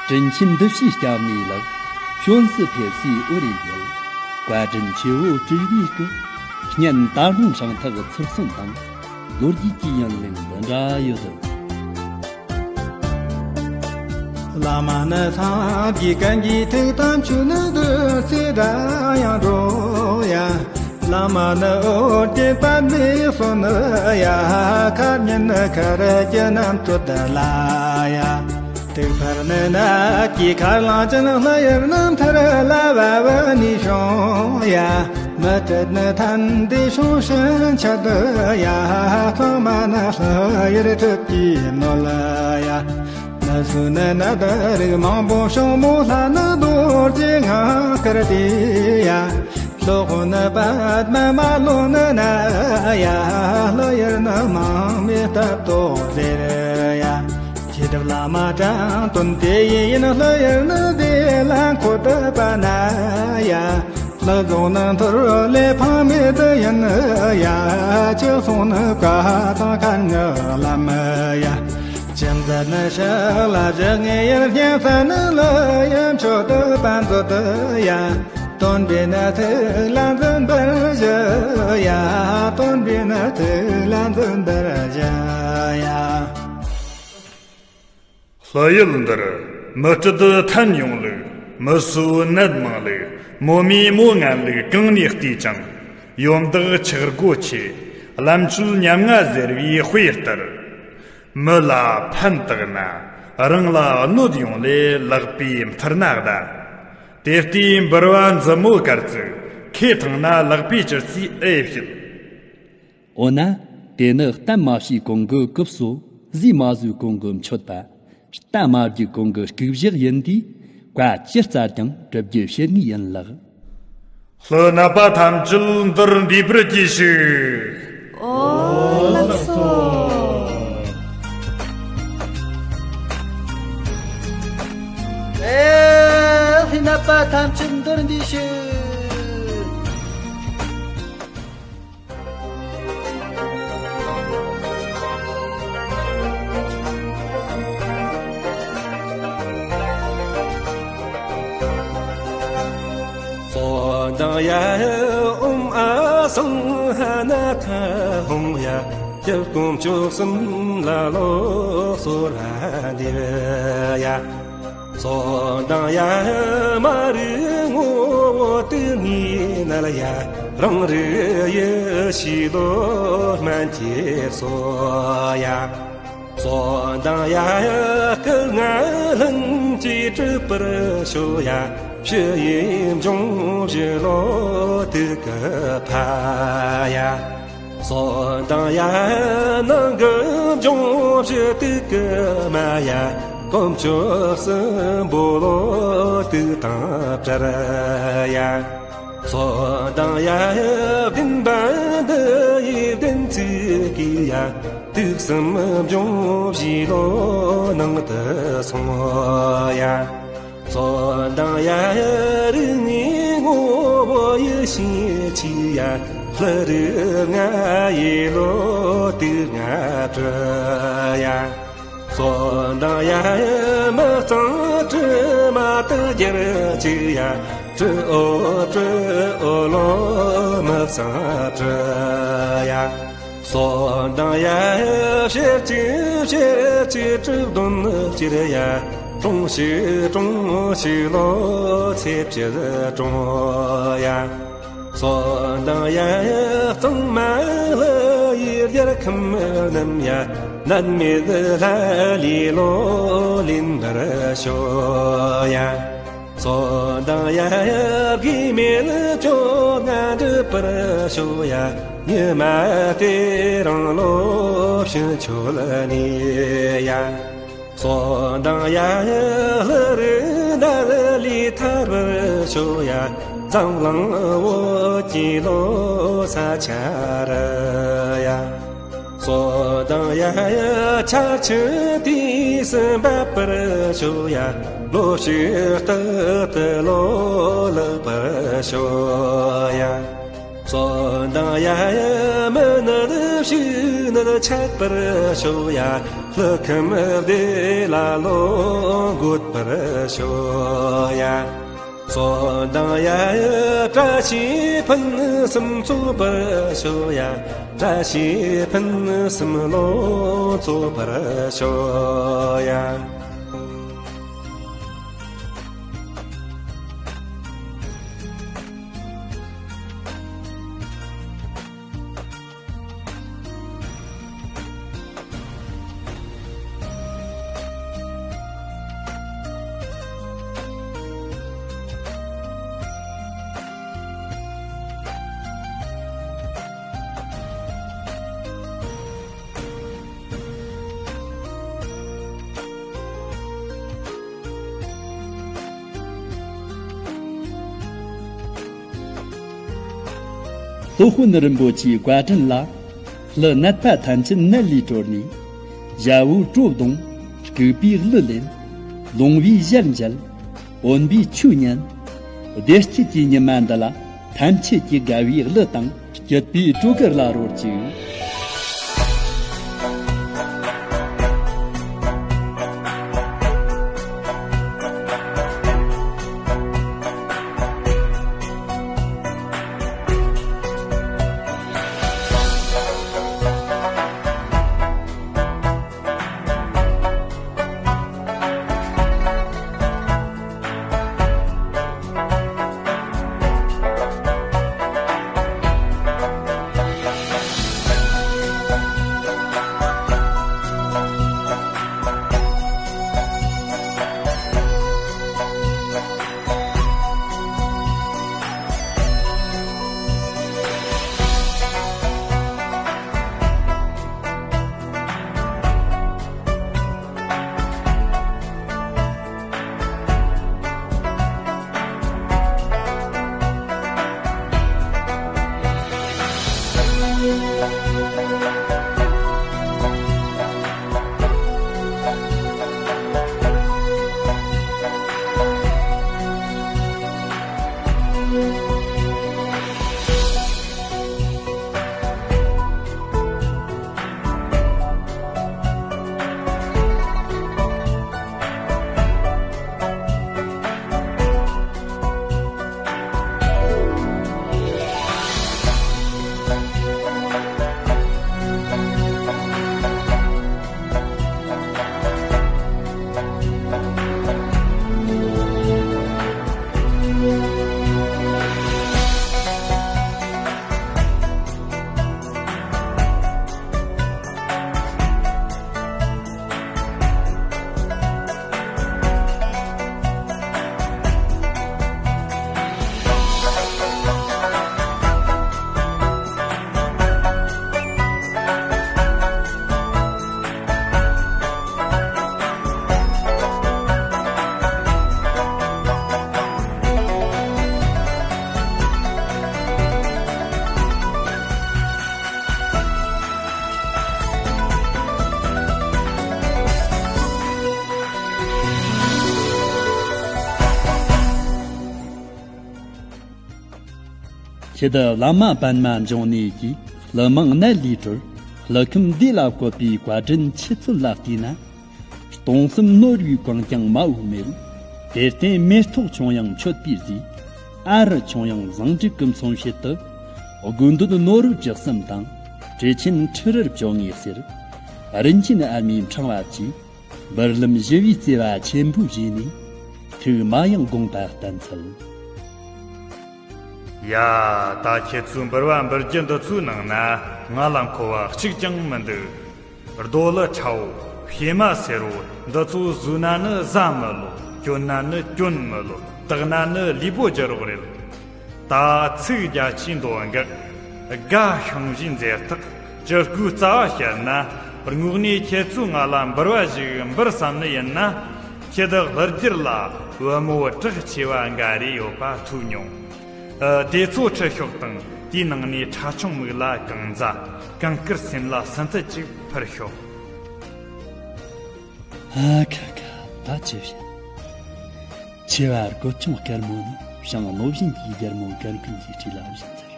དྲིན་ཆེན་འདི་ཕྱིའི་སྐྱབས་གནས་ལགས། བྱོན་སུ་ཕེབས་སའི་འོ་རེ་བརྒྱལ། བཀའ་དྲིན་ཆེ་བོ་སྤྲུལ་པའི་སྐུ། སྙན་དར་ལུང་ཕྲེང་ཐག་ཚུར་གསོན་དང་། ལོ་རྒྱུས་ཀྱི་ཡུན་གླིང་འདི་འདྲ་ཡོད། བླ་མ་ནི་སངས་རྒྱས་ཀུན་གྱི་ཐུགས་དམ་ཆོས་ནི་འདུལ་ཚེ་དགྲ་ཡང་སྒྲོལ་ཡ། བླ་མ་ནི་ཨོ་རྒྱན་པདྨའི་སོན་ནི་ཡ། མཁའ་མཉམ་ནི་ཁ་ར་ཅན་རྣམ་གྲོལ་དུ་ལ་ཡ། དུག་ཕར་ནི་ནག་གི་མཁར་གླིང་ཅན། ལྷ་ཡུལ་རྣམ་ཐར་ལ་བབ་ནི་བྱུང་ཡ། མི་བསྐྲད་ནི་ཐན་ཏེ་བྱུང་ཕྱིན་ཆད་དུ་ཡ། ཚང་མ་ནི་ལྷ་ཡུལ་གྲུབ་ཀྱི་ནོར་ལ་ཡ། ནི་སུ་ནི་ནི་ད་རིགས་མང་པོ་བྱུང་མོ། ལྷ་ནི་རྡོ་རྗེ་ངང་དཀར་དེ་ཡ། སློབ་དཔོན་ནི་པདྨ་མ་ལོ་ནི་ན་ཡ། ལྷ་ཡུལ་ནི་མང་མི་ལྟ་རྟོག་ཟེར་ཡ། ཁྱེད་བླ་མ་དྲང་དོན་དེ་ཡིན། ལྷ་ཡུལ་ནི་དེ་ལ་འཁོད་པ་ན་ཡ། ལྷ་རྫོང་ནི་མཐོ་རུ་ལས་ཕང་མེད་དུ་ཡིན་ཡ། ཁྱེད་སོང་ནི་བཀའ་དང་མཁའ་ངག་ལམ་ཡ། ཁྱིམ་མཚེས་ནི་ཕྱག་ལ་བཞག་ངེས་ཡིན། སྙན་ས་ནི་ལ་ཡ་མཆོག་ཏུ་བན་ཚོད་དུ་ཡ། སྟོན་པའི་ནི་ཐུགས་ལ་འཛིན་པར་བྱ་ཡ། སྟོན་པའི་ནི་ཐུགས་ལ་འཛིན་པར་བྱ་ཡ། ལྷ་ཡུལ་འདིར་མི་སྤྲད་ཐན་ཡོང་ལུགས། མི་སུ་ནད་མང་ལུགས། མོ་མི་མོ་ངན་ལུགས། གང་ནས་བལྟས་ཀྱང་ཡོན་བདག་ཆག་སྒོ་ཆེ། ལམ་ཆོད་ཉམ་ང་ཟེར་བའི་དཔེ་ལྟར། མི་ལ་ཕན་བཏགས་ན་རང་ལ་གནོད་ཡོང་ལས། ལག་པས་མཐུར་ན་གདའ། དེ་ལྟའི་འབུལ་བ་མཛུབ་མོ་དཀར་བཙུགས། ཁེ་ཐང་ན་ལག་པས་ཅིར་རྩིས་ཨེ་བྱེད། འོ་ན། དེ་ནི་གཏམ་མ་བྱས་གོང་གི་སྐུ་གསོ། ཟས་མ་ཟོས་གོང་གི་མཆོད་པ། རྟ་མ་རྒྱུག་གོང་གི་རྐུབ་བཞག་ཡིན་དུས། བཀའ་ཅི་སྩལ་ཀྱང་སྒྲུབ་རྒྱུ་བྱེད་ངེས་ཡིན་ལགས། ལྷ་ནད་པ་ཐམས་ཅད་འདིར་འདུས་པར་གྱིས་ཤིག། ཨོ་ལགས་སོ། ཨེ་ལྷ་ནད་པ་ཐམས་ཅད་འདིར་འདུས་ཤིག། ཙོ་དང་ཡ་ཨོཾ་ཨ་སང་ཧ་ན་ཁ་ཧོང་ཡ། ཡབ་དཀོན་མཆོག་གསུམ་ལ་ལོ་གསོལ་བ་འདེབས་ཡ། ཙོ་དང་ཡ་མ་རུ་ངོ་བོ་དུ་ནི་ནལ་ཡ། རང་རུ་ཡེ་ཤི་ལོ་སྨན་གྱི་གསོ་ཡ། ཙོ་དང་ཡ་སྐུ་ལྔ་ལྷུན་གྱིས་གྲུབ་པར་ཤོག་ཡ། ཕྱི་ཡི་འབྱུང་བཞི་ལོ་དུ་གི་ཕ་ཡ། ཙོ་དང་ཡ་ནང་གི་འབྱུང་བཞི་དུ་གི་མ་ཡ། དཀོན་མཆོག་གསུམ་པོ་ལོ་དུ་དང་བྲལ་ཡ། ཙོ་དང་ཡ་བདེན་པ་འདི་ཡི་བདེན་ཚིག་གི་ཡ། དུག་གསུམ་འབྱུང་བཞི་ལོ་ནང་དུ་སོང་ཡ། ཙོ་དང་ཡ་རིགས་ངན་ངོ་བོ་ཡེ་ཤེས་ཆེ་ཡ། ལྷ་རིགས་ལྔ་ཡི་ལོ་དུག་ལྔ་བྲི་ཡ། ཙོ་དང་ཡ་མི་གཙང་དྲི་མ་དུ་རྒྱལ་ཆེ་ཡ། དྲི་འོ་དྲི་འོ་ལོ་མི་གཙང་དྲི་ཡ། ཙོ་དང་ཡ་ཕྱེད་ཅིག་ཕྱེད་ཅིག་དྲུག་བདུན་ཅིག་ཡ། གྲོང་ཞིག་གྲོང་ཞིག་ལོ་ཚེ་ཕྱེད་གྲོང་ཡ། ཙོ་དང་ཡ་གཙང་མ་ལ་ཡི་རྒྱལ་ཁམས་རྣམས་ཡ། ནད་མེད་ལྷ་ལས་ལོ་ལིན་པར་ཤོག་ཡ། གསོལ་འདེབས་ཡ། དགེ་མེད་ཅོ་ལྔ་འགྲུབ་པར་ཤོག་ཡ། ཉི་མ་དེ་རིང་ལོ་ཕྱུགས་མཆོད་ནས་ཡ། གསོལ་འདེབས་ཡ། ཀླུ་རིགས་ནད་ལས་ཐར་བར་ཤོག་ཡ། འཛམ་གླིང་བོད་ཀྱི་ལོ་ས་ཆ་རུ་ཡ། གསོལ་འདེབས་ཡ། ཆར་ཆུ་དུས་སུ་འབབ་པར་ཤོག་ཡ། ལོ་ཕྱུགས་རྟག་ཏུ་ལོ་ལེགས་པར་ཤོག་ཡ། གསོལ་འདེབས་ཡ། མི་ནད་ཕྱུགས་ནད་ཆད་པར་ཤོག་ཡ། ཀླུ་ཁམས་བདེ་ལ་ལོ་འགོད་པར་ཤོག་ཡ། གསོལ་འདེབས་ཡ། བཀྲ་ཤིས་ཕུན་སུམ་ཚོགས་པར་ཤོག་ཡ། བཀྲ་ཤིས་ཕུན་སུམ་ལོ་ཚོགས་པར་ཤོག་ཡ། སློབ་དཔོན་རིན་པོ་ཆེའི་བཀའ་དྲིན་ལ། ཀླུ་ནད་པ་ཐམས་ཅད་ནད་ལས་གྲོལ་ནས། ཞྭ་བོའི་བྲོ་བརྡུངས། ལྐུགས་པའི་གླུ་ལེན། ལོང་བའི་ཞལ་མཇལ། འོན་པའི་ཆོས་ཉན། བདེ་སྐྱིད་ཀྱི་ཉི་མ་འདི་ལ་ཐམས་ཅད་ཀྱིས་དགའ་བའི་གླུ་དང་སྐྱིད་པའི་བྲོ་གར་ལ་རོལ་ཅིག། ཁྱེད་བླ་མ་པདྨ་འབྱུང་གནས་ཀྱིས་ཀླུ་དམངས་ནད་ལས་གྲོལ། ཀླུ་ཁམས་བདེ་ལ་བཀོད་པའི་བཀའ་དྲིན་ཆེ་ཚུལ་ལ་བལྟས་ན། སྟོང་གསུམ་ནོར་བུའི་གང་ཀྱང་མ་འོངས་མེད། དེར་བརྟེན་མེ་ཏོག་ཆུང་ཡང་མཆོད་པའི་རྫས། ཨ་རུ་ཆུང་ཡང་བཟང་དྲུག་གི་མཚོན་བྱེད་དུ། དགོས་འདོད་ནོར་བུ་བཅུ་གསུམ་དང་། བྲེ་ཆེན་ཁྲི་རལ་བཅོ་ལྔའི་གསེར། རིན་ཆེན་ཨ་མའི་ཕྲེང་བ་བཅས། འབུལ་ལམ་ཞི་བའི་བརྩེ་བ་ཆེན་པོས་བཞེས་ནས། ཐུགས་མ་ཡེངས་དགོངས་པ་བརྟན་འཚལ། ཡ། ད་ཁྱེད་ཚོའི་འབུལ་བ་འབུལ་རྒྱུ་འདི་ཚོའི་ནང་ན་ང་ལ་མཁོ་བ་གཅིག་ཀྱང་མི་འདུག། རྡོ་ལི་ཆ་བོ། བྱེ་མ་སེར་བོ་འདི་ཚོ་བཟོས་ན་ནི་བཟའ་མི་ལོ། གྱོན་ན་ནི་གྱོན་མི་ལོ། དག་ན་ནི་ལུས་པོ་བསྒྱུར་རོགས་རེད། ད་ཚིག་རྒྱ་ཆེའི་མདོ་འགག་དགའ་ཤིང་བཞིན་མཛེས་ཐག་ཅི་སྐུའི་རྩ་བ་བཤད་ན། དངོས་གནས་ཁྱེད་ཚོས་ང་ལ་འབུལ་བ་ཞིག་འབུལ་བསམ་ནི་ཡིན་ན། ཁྱེད་དག་ལྷུར་གྱུར་ལ་བུ་མོ་གྲགས་ཆེ་བ་འགའ་རེ་ཡོད་པ་ཐོས་མྱོང་། ཨ། དེ་ཚོ་ཁྲིད་ཤོག་དང་། དེའི་ནང་ནས་ཁྲ་ཆུང་མིག་ལ་གང་མཛའ། གང་དཀར་སེམས་ལ་སུན་ཐི་ཅིག་ཕུལ་ཤོག་ཨ་ཁ་ཁ། ད་ཅི་བྱེད། ཆེ་བ་རྒོད་ཆུང་དཀར་མོ་ནི་བྱང་ལོ་བཞིན་གྱི་རྒྱལ་མོ་གན་ཁུན་གྱི་སྤྲེལ་ལ་བཞིན་ཚར།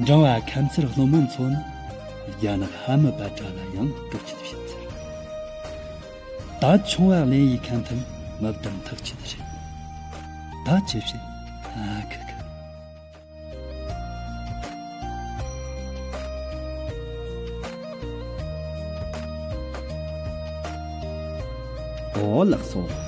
འབྲིང་བ་ཁ་མཚར་ལྷོ་མོ་མཚོ་ནི་རྒྱ་ནག་ཧ་མི་པ་ཏྲ་ལ་ཡང་སྐུར་གྱི་བཞིན་ཚར། ད་ཆུང་བ་ལེན་ཡི་ཁན་ཐམ་མི་བདམ་ཐག་ཆོད་རེད། ད་ཅི་བྱེད། ཨ་ཁ་ཁ། འོ་ལགས་སོ།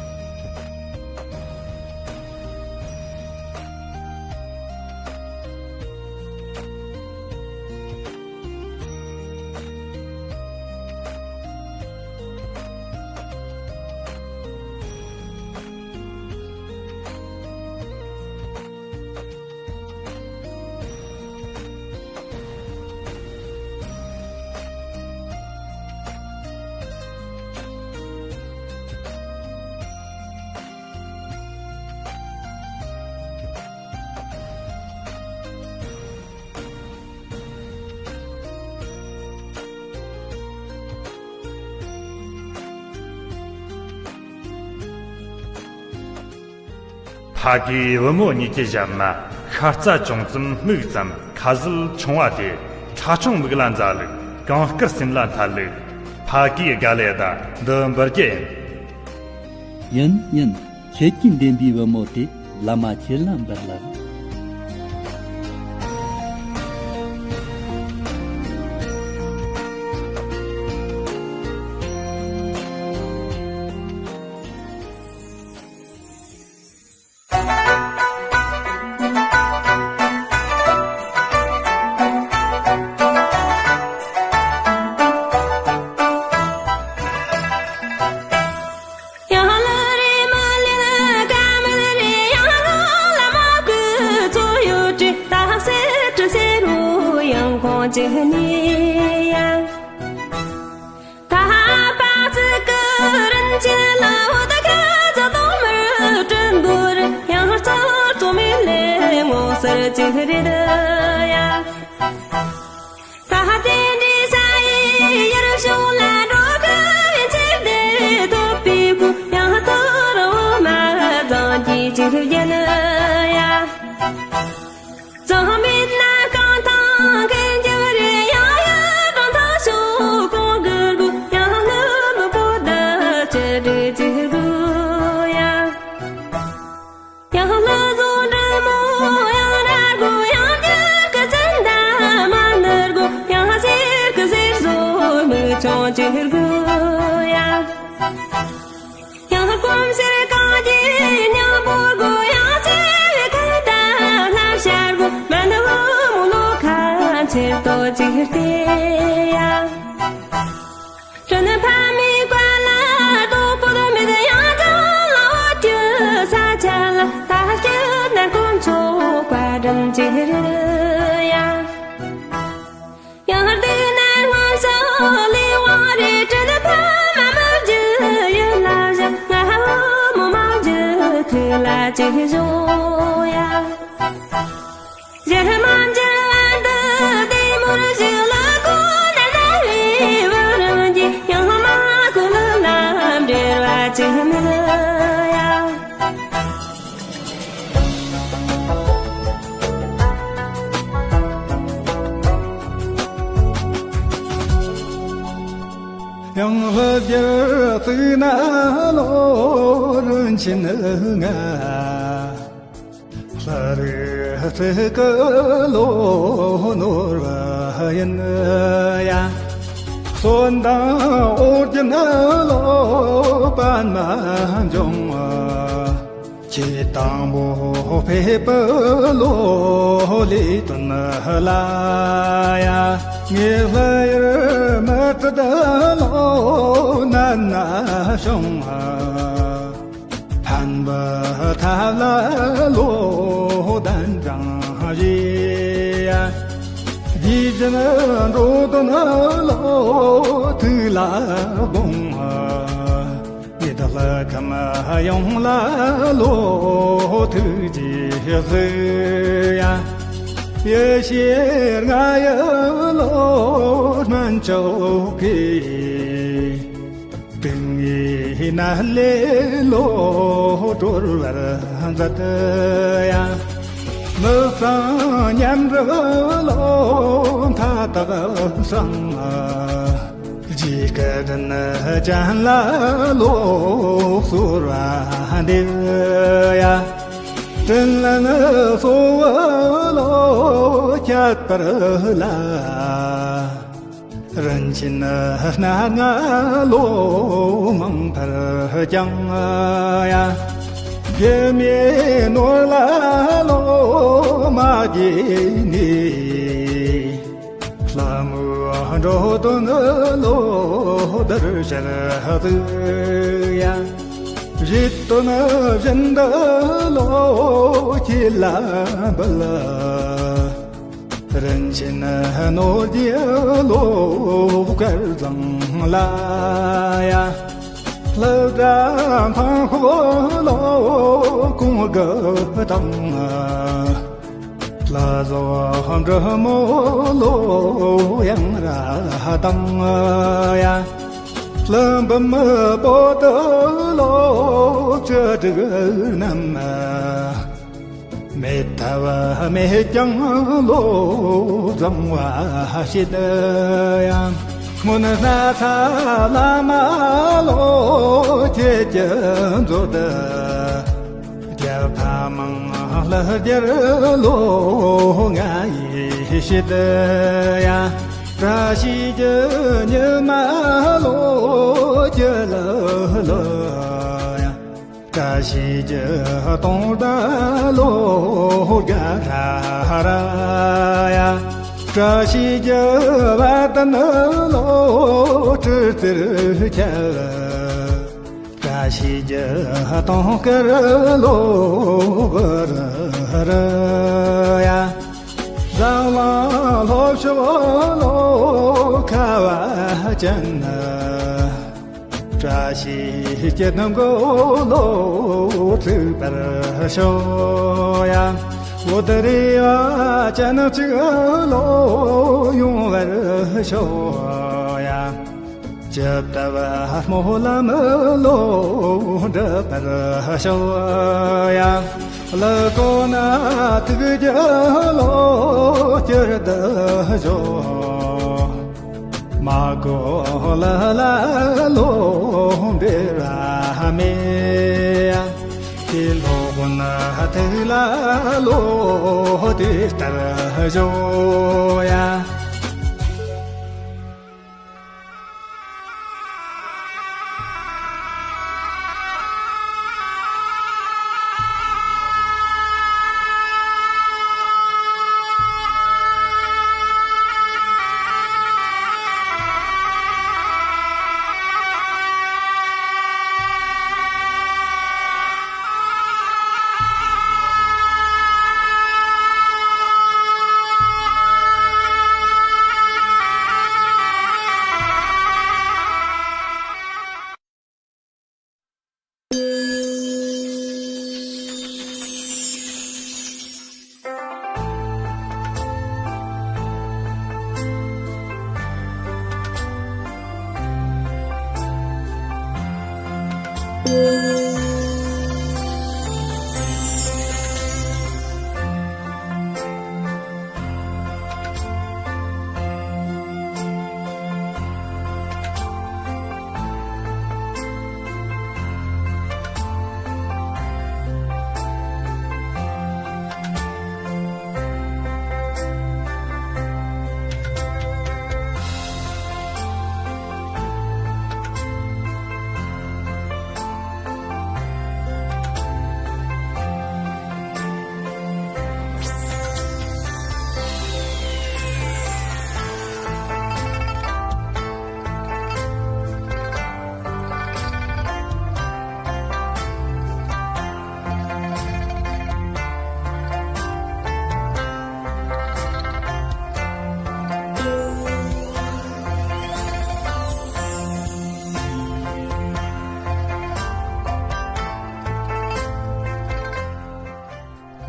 ཕ་གིའི་བུ་མོ་གཉིས་ཀྱི་ཞབས་ན་ཤ་རྩ་ཅུང་ཙམ་སྨུག་ཙམ། ཁ་ཟས་ཆུང་བ་དེ། ཁྲ་ཆུང་མིག་ལ་མཛའ་ལུགས། གང་དཀར་སེམས་ལ་མཐའ་ལུགས། ཕ་གིའི་དགའ་ལས་ད་འདི་འབུལ་རྒྱུ་ཡིན། ཡིན་ཡིན། ཁྱེད་ཀྱིས་འདེམས་པའི་བུ་མོ་དེ་བླ་མ་ཁྱེད་ལ་འབུལ་ལགས། ཡང་ལྷ་རྒྱལ་བཙུགས་ན་ལོ་རིན་ཆེན་ལྔ། ལྷ་རིགས་བརྩེགས་ཀྱི་ལོ་ནོར་བ་ཡིན་ཡ། གསོན་དང་ཨོ་རྒྱན་ལོ་པདྨ་འབྱུང་བ། ཁྱེད་དང་པོ་ཕེབས་པའི་ལོ་ལས་དོན་ལ་ཡ། ངེད་ལྷ་ཡུལ་མི་ཏྲ་ལོ་ན་ན་བྱུང་བ། ཕན་ ཐབས་ལ་བློ་གདན་དྲངས་རེ། རྗེས་བཞིན་འགྲོ་དོན་བློ་ཐུགས་ལ་དགོངས། ཡི་དྭགས་ཁམས་ཡོངས་ལ་བློ་ཐུགས་རྗེས་གཟིགས། ཡེ་ཤེས་ལྔ་ཡི་བློ་སྨན་མཆོག་གིས། དུག་ལྔའི་ནད་ལས་བློ་གྲོལ་བར་མཛད། ཡ། མི་གཙང་ཉམས་རི་བློ་མཐའ་དག་སངས། རྗེས་སྐུ་དྲིན་ཅན་ལ་བློ་གསོལ་བ་འདེབས། ཡ། དྲིན་ལན་གསོལ་བ་བློ་འཆད་པར་སླ། རིན་ཆེན་སྣ་ལྔ་བློ་མང་ཕར་བསྐྱངས། ཡ། སྒྱུ་མའི་ནོར་ལ་བློ་མ་དགྱེས་ནས། ལྷ་མོའི་འགྲོ་དོན་བློ་བདར་ཕྱིར་བཙུགས། ཡ། རྗེ་བཙུན་བཞིན་དུ་བློ་ཁྱེད་ལ་འབུལ། རིན་ཆེན་ནོར་གྱི་བློ་སྐལ་བཟང་ལ། ཡ། ལྷ་སྒྲ་འཕང་ཤོག་བློ་གོང་གི་དང་། ལྷ་བཟོ་འབྲི་མོ་བློ་ཡང་ར་དང་། ཡ། ཀླུ་འབུམ་པོ་ཏི་བློ་བཅུ་དྲུག་རྣམས། མེད་ཐབས་མེད་ཀྱང་བློ་བཟང་བ་བྱེད། ཡ། སྔོན་སྣ་ཚ་བླ་མ་བློ་ཁྱེད་ཀྱིས་མཛོད། རྒྱལ་ཕ་མང་ལྷ་རྒྱལ་བློ་ང་ཡིས་བྱེད། ཡ། བཀྲ་ཤིས་ཀྱི་ཉི་མ་བློ་ཁྱེད་ལ་བློ། ཡ། བཀྲ་ཤིས་ཀྱི་སྟོང་ཟླ་བློ་དགའ་ར་ར། ཡ། བཀྲ་ཤིས་ཀྱི་བ་དན་བློ་སྤྲུལ་རྩེར་ཁྱབ། བཀྲ་ཤིས་ཀྱི་དུང་དཀར་བློ་བུ་རུ་རུ། ཡ། ཟབ་ལམ་ལྷོ་ཕྱོགས་བློ་ཁ་བ་ཅན། བཀྲ་ཤིས་ཀྱི་སྣུམ་གོ་བློ་ཚུགས་པར་ཤོག། ཡ། འོད་རིས་བ་ཅན་གཅིག་བློ་ཡོང་བར་ཤོག། ཡ། ཇི་ལྟ་བུ་སྨོན་ལམ་བློ་འགྲུབ་པར་ཤོག། ཡ། ལུ་གོ་ན་ཐུགས་རྒྱུད་བློ་བསྐྱར་དུ་ཞོག། མ་གོ་ལུ་ལ་བློ་འབྲེལ་བ་མེད། དེ་ལྷོ་ན་ཐུགས་ལ་བློ་དེ་ལྟར་ཞོག། ཡ།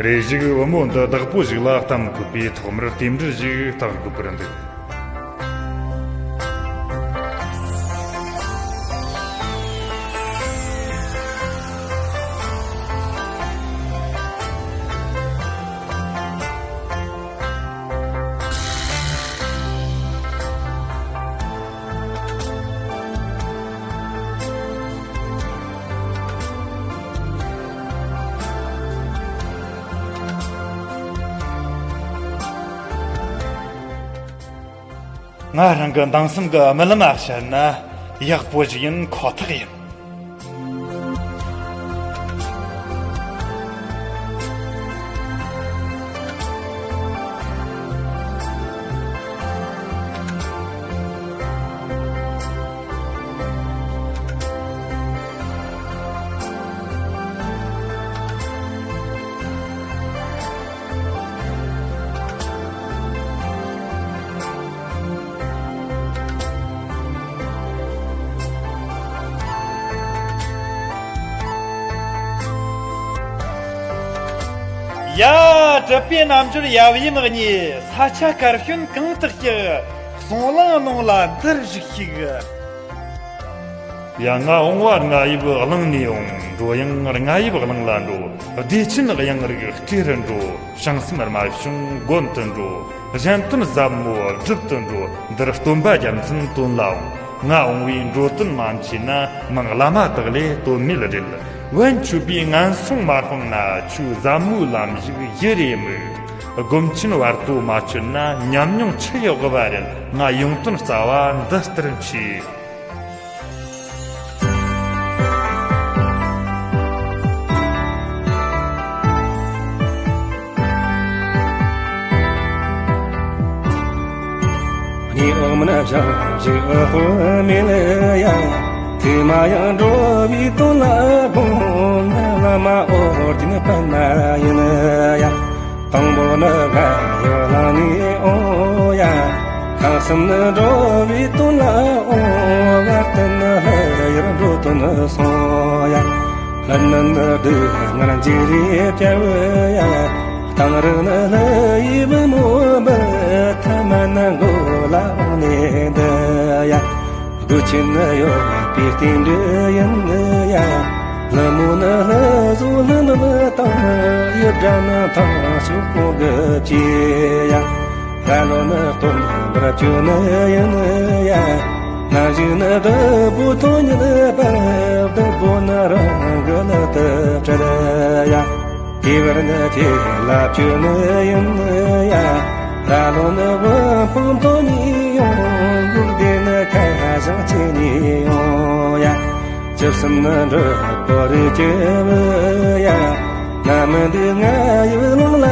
རེ་ཞིག་བུ་མོ་འདི་བདག་པོ་ཞིག་ལ་གཏམ་དགོས་པས། ཐོག་མར་རྟེན་འབྲེལ་ཞིག་བཏགས་དགོས་པར་འདུག་ང་རང་གི་མདང་སེམས་ཀྱི་རྨི་ལམ་ལ་བཤད་ན་ཡག་པོ་ཞིག་ཡིན་ཁོ་ཐག་ཡིན། ཡ། གྲུབ་པའི་རྣལ་འབྱོར་ཡབ་ཡུམ་གཉིས། ས་ཆ་དཀར་ཞོན་གང་དུ་གཤེགས། གསུང་གླེང་གནང་ལ་འདིར་བཞུགས་ཤིག་ཡ། ང་འོང་བ་རྔ་ཡབ་གླིང་ནས་འོང་། འགྲོ་ཡང་རྔ་ཡབ་གླིང་ལ་འགྲོ། བདེ་ཆེན་གཡང་རིགས་སྤྲེལ་རུ་འགྲོ། བྱང་སེམས་རྨད་བྱུང་དགོན་དུ་འགྲོ། གཞན་དོན་ཟབ་མོ་སྒྲུབ་ཏུ་འགྲོ། འདིར་སྟོན་པ་རྒྱལ་མཚན་སྟོན་ལ་འོང་། ང་འོང་བའི་འགྲོ་དོན་མ་མཆིས་ན། མིང་བླ་མ་དག་ལས་དོན་མེད་རེད། བན་ཆོས་པའི་ངན་སོང་མ་སྤངས་ན། ཆོས་ཟབ་མོའི་ལམ་ཞིག་ཡེ་རེ་མི། སྒོམ་ཆེན་བར་དོ་མ་ཆོད་ན། ཉམས་མྱོང་ཆི་ཡོད་གི་བ་རེད། ང་ཡོང་དོན་རྩ་བ་འདི་ལྟར་མཆིས། གནས་འོག་མིན་བྱང་ཆུབ་དཔག་མེད་ཡ། དེ་མ་ཡང་འགྲོ་བའི་དོན་ལ་དགོངས་ན། བླ་མ་ཨོ་རྒྱན་པདྨ་ཡིན་ཡ། དང་པོ་ནི་རྔ་ཡབ་གླིང་ནས་འོང་ཡ། ཁ་གསུམ་ནི་འགྲོ་བའི་དོན་ལ་འོང་། བར་དུ་ནི་ལྷ་ཡུལ་འགྲོ་དོན་སོང་ཡ། ལྷ་ནི་ནི་སྡུག་བསྔལ་འཇིགས་རེ་བྲལ་ཡ། གཏང་རག་ནི་ལྷ་ཡི་བུ་མོ་འབུལ། ཐ་མ་ནི་མགོ་ལ་འོང་ནས་འདུ་ཡ། སྒོ་ཆེན་ནི་ཡོད་པའི་རྟེན་འབྲེལ་ཡིན་ཡ། ལྷ་མོ་ནི་ལྷ་བཟོ་ལྷ་མིན་དང་། ཡུལ་དགྲ་ནི་ཐང་ཕྱུག་ཁོང་གི་བཅས་ཡ། ར་ལོ་ནི་སྟོན་པར་བཅོལ་ནི་ཡིན་ཡ། ན་བཞིན་ནི་བདག་པོ་ཐོག་ཉིད་པ། བདག་པོ་ནི་རང་གི་ལག་ཏུ་སྤྲད་ཡ། དེ་བར་ནི་དེ་ལ་བཅོལ་ནི་ཡིན་ཡ། ར་ལོ་ནི་དབུལ་ཕོངས་ཐོག་ནས་ཡོང་། འགུག་བདེ་ནི་ཁ་བྱང་ཆེ་ནས་ཡོང་ཡ། བཅུ་གསུམ་ནི་འགྲུབ་པོ་རིགས་ཀྱི་བུ་ཡ། ང་མི་འདི་རྔ་ཡབ་གླིང་ལ་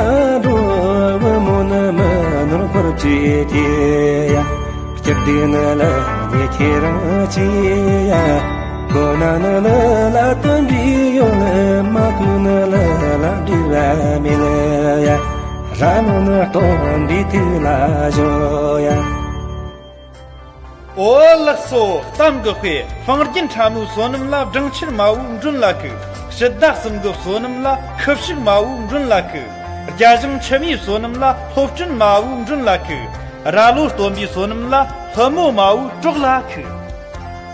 འགྲོ། བུ་མོ་ནི་མི་ནོར་འཁོར་བཅས་ཏེ་ཡ། སྤྱིར་བདེ་ནི་ལ་ཉེ་ཁྱེད་རང་ཅི་ཡ། གོ་ན་ནི་ལ་ལ་དོན་འདྲི་ཡོད། མ་གོ་ནི་ལ་ལ་འདྲི་བ་མེད་ཡ། ར་ལོ་ནི་སྟོན་པའི་ཐུགས་ལ་བཞོ་ཡ། ཨོ་ལགས་སོ། གཏམ་གི་དཔེ། སྤང་རྒྱན་ཕྲ་མོའི་བསོད་ནམས་ལ་སྦྲང་ཆར་དམར་བོའི་མགྲོན་ལ་ཁུག། དཔྱིད་ཟླ་གསུམ་གི་བསོད་ནམས་ལ་ཁུ་བྱུག་དམར་བོའི་མགྲོན་ལ་ཁུག། རྒྱ་ཞིང་མཆི་མའི་བསོད་ནམས་ལ་སློབ་སྤྲིན་དམར་བོའི་མགྲོན་ལ་ཁུག། ར་ལོ་སྟོན་པའི་བསོད་ནམས་ལ་ལྷ་མོ་དམར་བོའི་གྲོགས་ལ་ཁུག།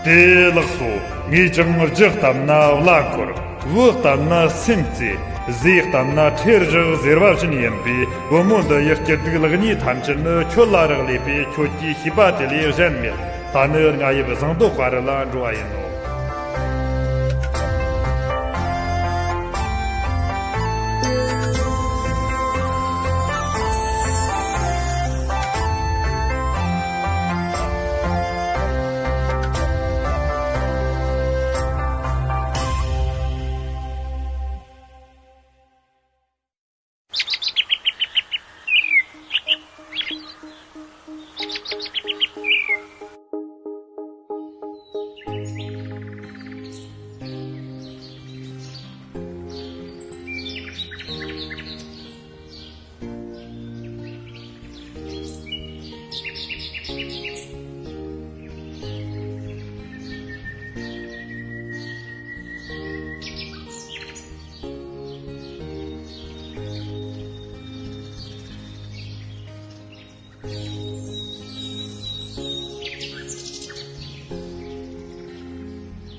དེ་ལགས་སོ། ངས་ཀྱང་རྒྱུ་བཏབ་ན་བླ་འཁོར། བུ་བསྟན་ན་སེམས་བརྩེ། ཟས་བསྟན་ན་ཁྲེལ་བཞག་ཟེར་བ་བཞིན་ཡིན་པས། བུ་མོ་འདི་ཡི་སྐྱིད་སྡུག་ལེགས་ཉེས་ཐམས་ཅད་ནི་ཁྱོད་ལ་རག་ལས་པས། ཁྱོད་ཀྱིས་ཤེས་པ་དེ་ལས་གཞན་མེད། ད་ནི་རྔ་ཡབ་བཟང་རྡོ་དཔའ་རི་ལ་འགྲོ་བ་ཡིན་ནོ།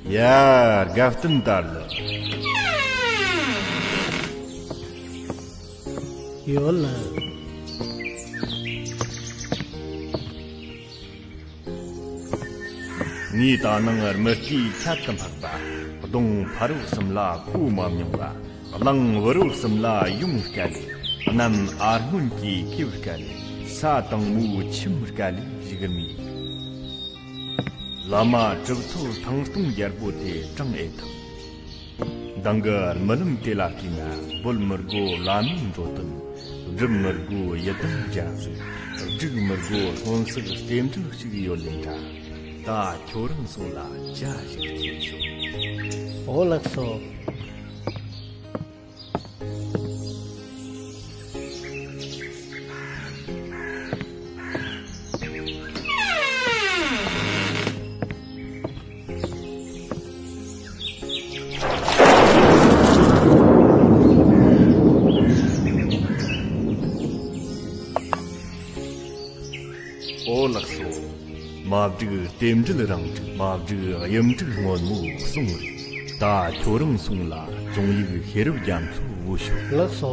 ཡ། དགའ་སྟོན་དར་ལ། ཡོད་ལ། ངས་ད་ནངས་མི་སྐྱེས་ཁྱད་དུ་འཕགས་པ། གདོང་ཕ་རོལ་གསུམ་ལ་གོ་མ་མྱོང་བ། གླིང་བུ་རོལ་གསུམ་ལ་ཡོང་དཀའ་ལས། གནམ་ཨར་སྔོན་གྱི་ཁེབས་དཀའ་ལས། ས་དྭངས་མོའི་ཁྱིམ་དཀའ་ལས་བཞུགས་མེད། བླ་མ་གྲུབ་ཐོབ་ཐང་སྟོང་རྒྱལ་པོ་དེ་དྲངས་ཨེ་ཐུབ། མདང་གི་རྨི་ལམ་དེ་ལ་བལྟས་ན། འབོད་མི་དགོས་བླ་མའི་འགྲོ་དོན། སྒྲུབ་མི་དགོས་ཡི་དམ་རྒྱ་མཚོ། སྒྲིག་མི་དགོས་སྔོན་བསགས་རྟེན་འབྲེལ་ཞིག་ཡོད་ལེ་འདྲ། ད་ཁྱོད་རང་སོང་ལ་ཇ་ཞིག་ཁྱེར་ཤོག། འོ་ལགས་སོ། ཨོ་ལགས་སོ། མ་བསྒྲིགས་རྟེན་འབྲེལ་རང་གྲོལ། མ་བསྒྲིགས་གཡུ་འབྲུག་སྔོན་མོ་གསུང་རེད། ད་ཁྱོད་རང་སོང་ལ་ཅོང་ཡིག་ཤེས་རབ་རྒྱ་མཚོ་བོས་ཤོག། ལགས་སོ།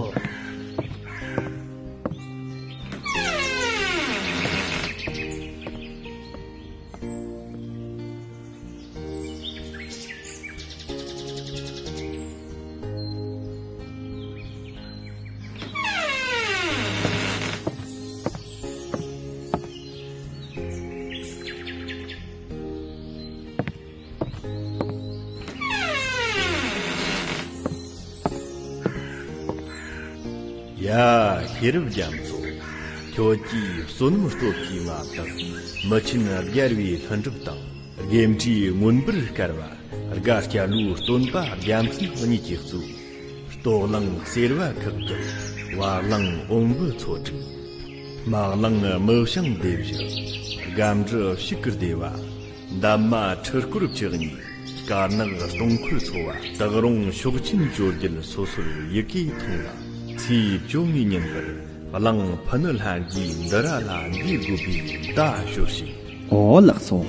ཡ། ཤེས་རབ་རྒྱ་མཚོ། ཁྱོད་ཀྱིས་བསོད་ནམས་སྟོབས་ཀྱིས་མ་བཏང་། མི་ཆེན་རྒྱལ་བའི་ལྷུན་གྲུབ་དང་། དགེ་འདྲའི་མངོན་པར་དཀར་བ། དགའ་སྐྱ་ལོའི་སྟོན་པ་རྒྱལ་མཚན་གཉིས་ཀྱིས་གཙོས། ལྟོ་གླང་གསེར་བ་ཁག་བརྒྱད། བ་གླང་འོམ་བུ་ཚོ་དྲུག། མ་གླང་མི་བྱང་སྡེ་བཞི། སྒ་འབྲུ་ཕྱུགས་ཀྱི་སྡེ་བ། འདབ་མ་ཁྲི་སྐོར་བཅུ་གཉིས། དཀར་ནག་སྟོང་འཁོར་ཚོ་བ། སྟག་རོང་ཕྱོགས་ཆེན་བཅོ་བརྒྱད། སོ་སོར་ཡི་གེ་མཐོང་བ། ཚེས་བཅོ་ལྔའི་ཉིན་པར་གླང་ཕུ་ནུ་ལྷ་འགྱེས་འདུ་ར་ལ་འདུས་དགོས་པའི་བརྡ་ཤོད་ཤིག། འོ་ལགས་སོ།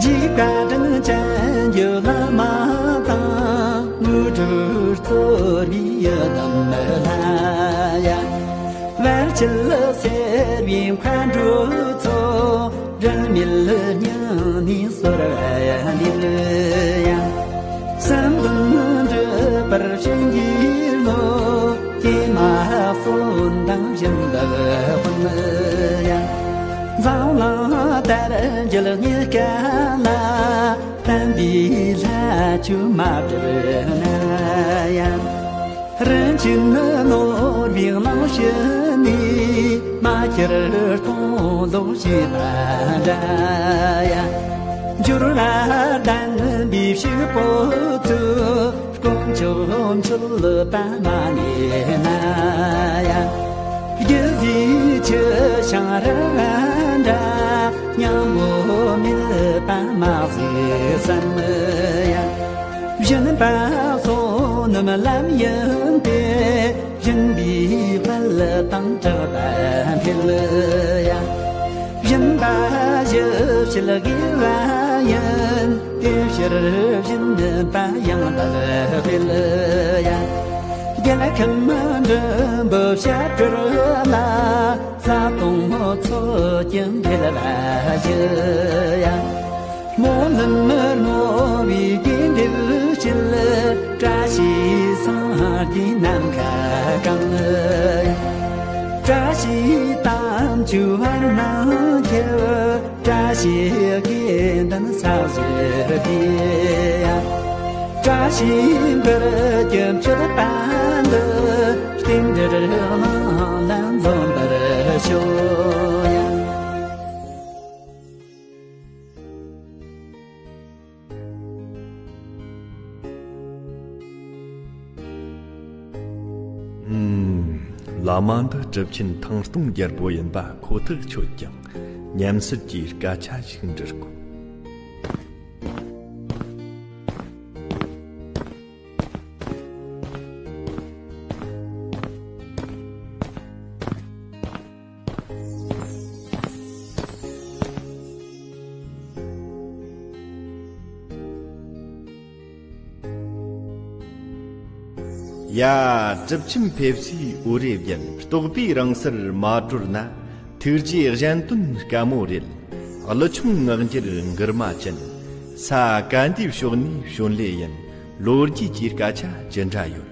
འཇིགས་པ་དྲིན་ཅན་གྱི་བླ་མ་དང་། དངོས་གྲུབ་སྩོལ་བའི་ཡི་དམ་ལྷ་ཡ། བར་ཆད་སེལ་བའི་མཁའ་འགྲོ་ཚོ། སྒྲོན་མེ་སྙིང་ནས་གསོལ་བ་འདེབས་ཡ། བསམ་དོན་འགྲུབ་པར་བྱིན་གྱིས་རློབས། ཀྱེ་མ་གསོན་དང་སྦྱིན་བདག་དཔོན་ཡ། འཛམ་གླིང་དར་རྒྱས་རྙེད་དཀའ་ལ། བསྟན་པའི་ལྷ་ཆོས་མ་བསྒྲུབས་ན་ཡང་། རིན་ཆེན་ནོར་བུའི་གླིང་བཞི་ནས། མ་ཁྱེར་སྟོང་ལོག་བྱས་པ་འདྲ་ཡང་། འབྱོར་བ་ལྡན་པའི་ཕྱུག་པོ་ཚོས། དཀོན་མཆོག་མཆོད་པ་མ་ཉན་ན་ཡང་། རྒྱུ་ཟས་ཆུ་ཤིང་རི་འདྲ། སྙིང་པོ་མེད་པ་མ་ཟོས་སམ་ཡང་། སྦྱིན་པ་བསོད་ནམས་ལམ་ཡིན་ཏེ། སྦྱིན་པའི་དཔལ་དང་གྲགས་པ་འཕེལ་ཡང་། སྦྱིན་པ་ཞབས་ཕྱི་དགེ་བ་ཡིན། དེ་ཕྱིར་སྦྱིན་པ་ཡང་དག་སྤེལ་ཡང་། རྒྱལ་ཁམས་འབྲིང་པོ་ཞབས་བྲལ་ལ། བཟའ་བཏུང་ཚོགས་ཀྱིས་འཕེལ་བ་ཞུ་ཡང་། སྨོན་ལམ་བསྔོ་བའི་དགེ་འདུན་ཕྱིར། བཀྲ་ཤིས་སངས་རྒྱས་ནམ་མཁའ་གང་། བཀྲ་ཤིས་དམ་ དུས་བར་སྣང་ཁྱེར་བཀྲ་ཤིས་དགེ་འདུན་ས་གཞི་དེ། བཀྲ་ཤིས་འབུལ་གྱི་མཆོད་པ་འདི། རྟེན་འབྲེལ་གླེང་ལ་འཛོམས་པར་ཤོག་ཡ། ཨུམ། བླ་མ་འདི་གྲུབ་ཆེན་ཐང་སྟོང་རྒྱལ་པོ་ཡིན་པ་ཁོ་ཐག་ཆོད་ཀྱང་། ཉམས་སྲིད་ཀྱི་སྐད་ཆ་ཞིག་འདྲི་དགོས། ཡ། གྲུབ་ཆེན་ཕེབས་བསུའི་འོད་རེ་བརྒྱལ། རྟོགས་པའི་རང་སར་མ་གྲོལ་ན། ཐུགས་རྗེ་གཞན་དོན་དཀའ་མོ་རེད། ཀླུ་ཆུང་ངག་འཁྱལ་མགུར་མ་ཅན། ས་ག་འདིའི་ཕྱོགས་ནས་བྱོན་ལེ་ཡིན། ལོ་རྒྱུས་ཀྱི་སྐད་ཆ་ཅི་འདྲ་ཡོད།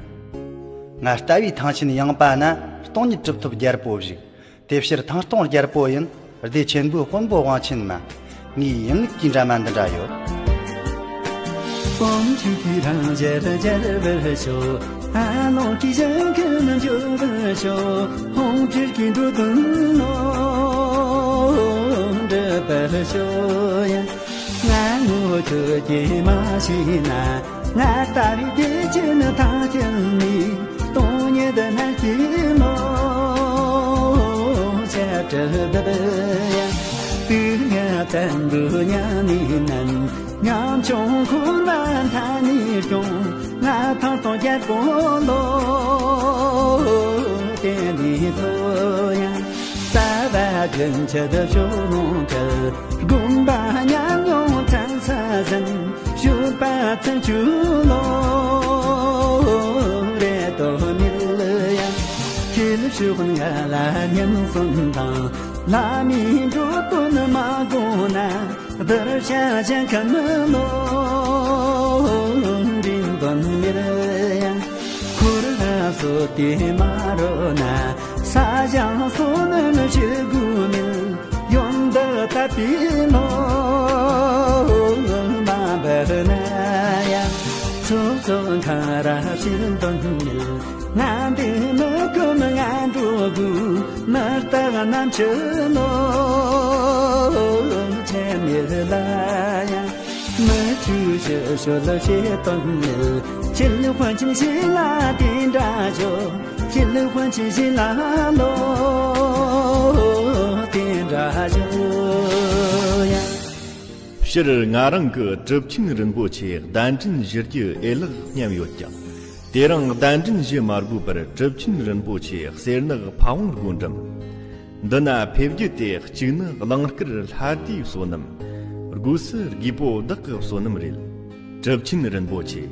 ང་ལྟ་བུའི་ཐང་ཆེན་ཡངས་པ་ན། སྟོང་ཉིད་གྲུབ་ཐོབ་རྒྱལ་པོ་བཞུགས། དེ་ཕྱིར་ཐང་སྟོང་རྒྱལ་པོ་ཡིན། སྡེ་ཆེན་པོའི་དཔོན་པོ་དབང་ཆེན་མ། ངའི་ཡུལ་ངེས་ཀྱི་འདྲ་མ་འདི་འདྲ་ཡོད། དཔོན་ཆེན་གྱི་རང་རྒྱལ་རྒྱལ་བར་ཤོག་ཨ་ནོ་གི་ཞིང་ཁམས་འཇུག་པར་ཤོག་ཧོང་ཁྲིར་གྱི་འགྲོ་དོན་ནོ་འགྲུབ་པར་ཤོག་ཡ། ང་ངོ་ཁྱོད་ཀྱིས་མ་ཤེས་ན། ང་ལྟ་བུའི་བདེ་ཆེན་ཐང་ཆེན་ནི། སྟོང་ཉིད་ལྷན་སྐྱེས་མོ། ཆ་བྲལ་བདག་ཡང་། དུས་ངན་བཙན་པོའི་ཉམས་ནི་ནན། ཉམ་ཆུང་འཁོར་བ་མཐའ་ནི་སྐྱོང་། ང་ཐང་སྟོང་རྒྱལ་པོ་ལོ། དེ་ནི་ཐོ་ཡང་། རྩ་བ་རྒྱུན་ཆད་ཕྱོགས་ལོང་བྲལ། དགོན་པ་ཉམས་མྱོང་ཚང་ས་ཟིན། ཞུགས་པ་ཚུན་ཆུ་ལོ། རེ་དོ་མིལ་ཡང་། ཁྱེད་ཕྱོགས་ང་ལ་ཉམས་སོན་དང་། ལྷ་མིའི་འགྲོ་དོན་མ་དགོངས་ན། བདར་ཤ་ཞན་ཁམས་ལོ། འདྲིན་དོན་མེད་ཡང་། འཁོར་ལ་སོ་དེ་མ་རོ་ན། ས་ཞང་སོ་ནམ་ཞི་དགུ་མེད། ཡོན་འདི་ལྟ་བུའི་ལོ། མ་འབད་ན་ཡང་། ཚོགས་གཙོ་མཁའ་ར་ཤིན་དོན་མེད། ང་འདི་མི་ཀུན་ང་འགྲོ་དགོས། མི་རྟག་རྣམ་ཕྱི་ནོ། ཆེ་མེད་ལ་ཡང་། མི་ཆུ་ཞི་ཞོ་ལ་ཤེས་དོན་མེད། ཁྱེད་ལ་དཔོན་ཆེན་ཞིག་ལ་དེ་འདྲ་ཞོ། ཁྱེད་ལ་དཔོན་ཆེན་ཞིག་ལ་ལོ། དེ་འདྲ་ཞོ་ཡང་། སྤྱིར་ང་རང་གི་གྲུབ་ཆེན་རིན་པོ་ཆེ་གདན་འདྲེན་ཞུ་རྒྱུ་ཨེ་ལགས་སྙམ་ཡོད་ཀྱང་། དེ་རིང་གདན་འདྲེན་ཞུ་མ་དགོས་པར་གྲུབ་ཆེན་རིན་པོ་ཆེ་གསེར་ནག་ཕ་བོང་སྒོ་འགྲམ། འདི་ན་ཕེབས་རྒྱུ་དེ་གཅིག་ནི་གླིང་དཀར་ལྷ་སྡེའི་བསོད་ནམས། དགོས་སུ་རྒད་པོ་བདག་གི་བསོད་ནམས་རེད། གྲུབ་ཆེན་རིན་པོ་ཆེ་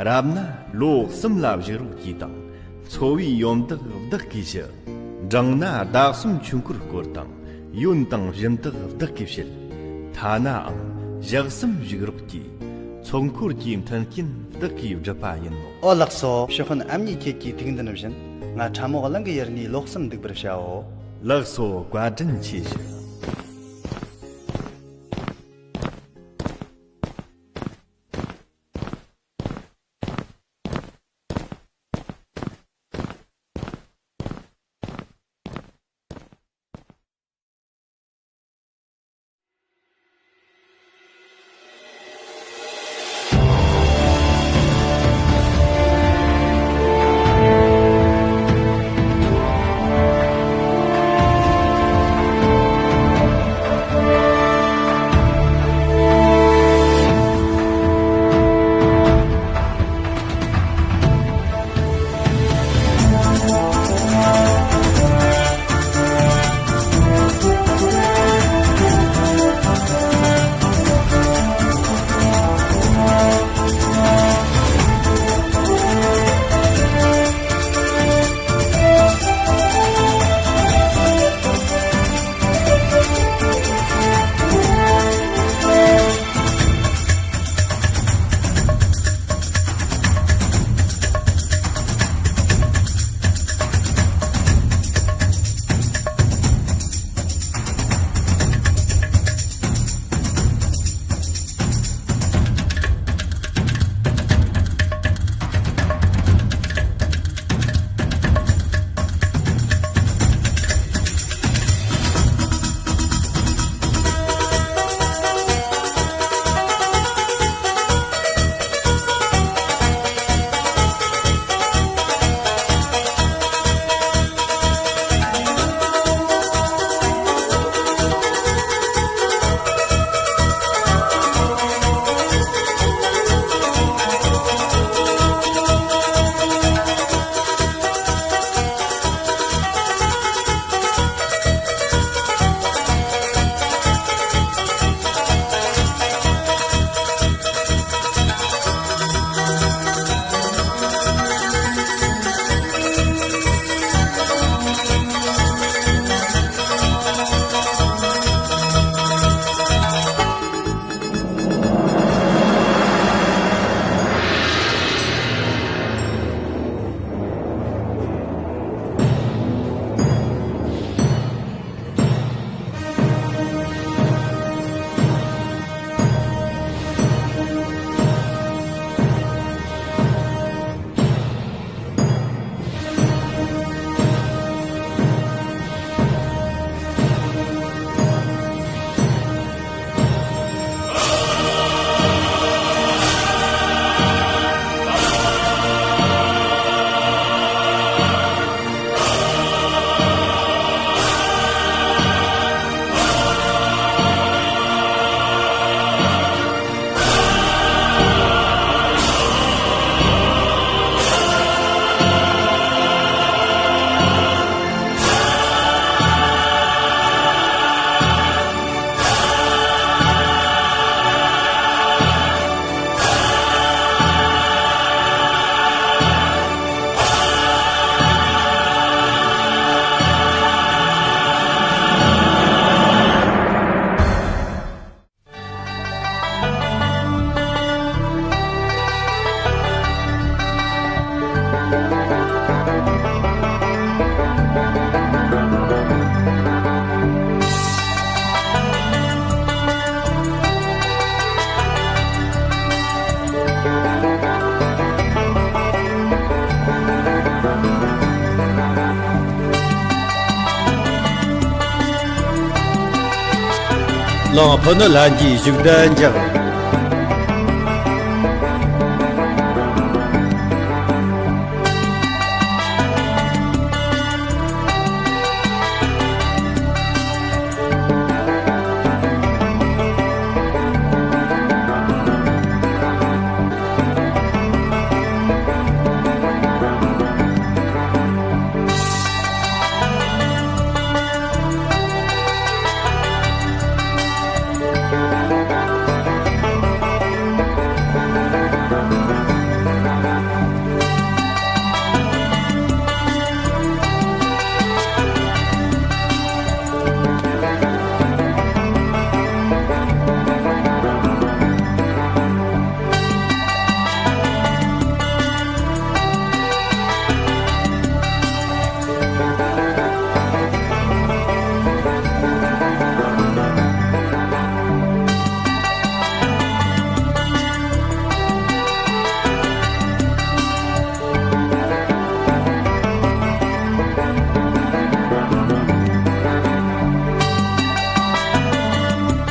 རབ་ན་ལོ་གསུམ་ལ་བཞུགས་རོགས་གྱིས་དང་། འཚོ་བའི་ཡོན་བདག་བདག་གིས་ཞུ། འབྲིང་ན་ཟླ་གསུམ་ཆོས་འཁོར་བསྐོར་དང་། ཡོན་དང་སྦྱིན་བདག་བདག་གིས་བྱེད། ཐ་ནའང་ཞག་གསུམ་བཞུགས་རོགས་གྱིས། ཚོགས་འཁོར་གྱི་མཐུན་རྐྱེན་བདག་གིས་བསྒྲུབས་པ་ཡིན་ནོ། ཨོ་ལགས་སོ། ཕྱི་དཔོན་ཨ་མྱེས་ཁྱེད་ཀྱི་ཐུགས་འདུན་བཞིན། ང་ཁྲ་མོ་གླིང་གི་ཡུལ་ནས་ལོ་གསུམ་འདུག་པར་བྱའོ། ལགས་སོ། བཀའ་དྲིན་ཆེ་ཞུ། དང་ཕུ་ནུ་ལྷན་རྒྱས་བཞུགས་གདན་འཇགས།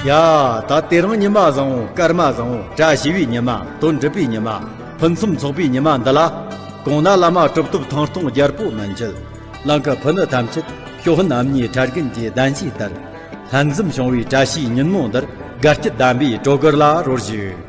ཡ། ད་དེ་རིང་ཉི་མ་བཟང་བོ། སྐར་མ་བཟང་བོ། བཀྲ་ཤིས་པའི་ཉི་མ། དོན་འགྲུབ་པའི་ཉི་མ། ཕུན་སུམ་ཚོགས་པའི་ཉི་མ་འདི་ལ། གོང་ན་བླ་མ་གྲུབ་ཐོབ་ཐང་སྟོང་རྒྱལ་པོ་མན་ཆད། ལང་ཀ་ཕུ་ནུ་ཐམས་ཅད་ཞོ་ཧན་ཨ་མྱེས་གྲལ་རྒན་གྱི་གདན་ཞུས་ལྟར། ལྷན་འཛོམས་བྱུང་བའི་བཀྲ་ཤིས་ཉིན་མོ་འདིར། དགའ་སྐྱིད་ལྡན་པའི་སྤྲོ་གར་ལ་རོལ་ཞིག།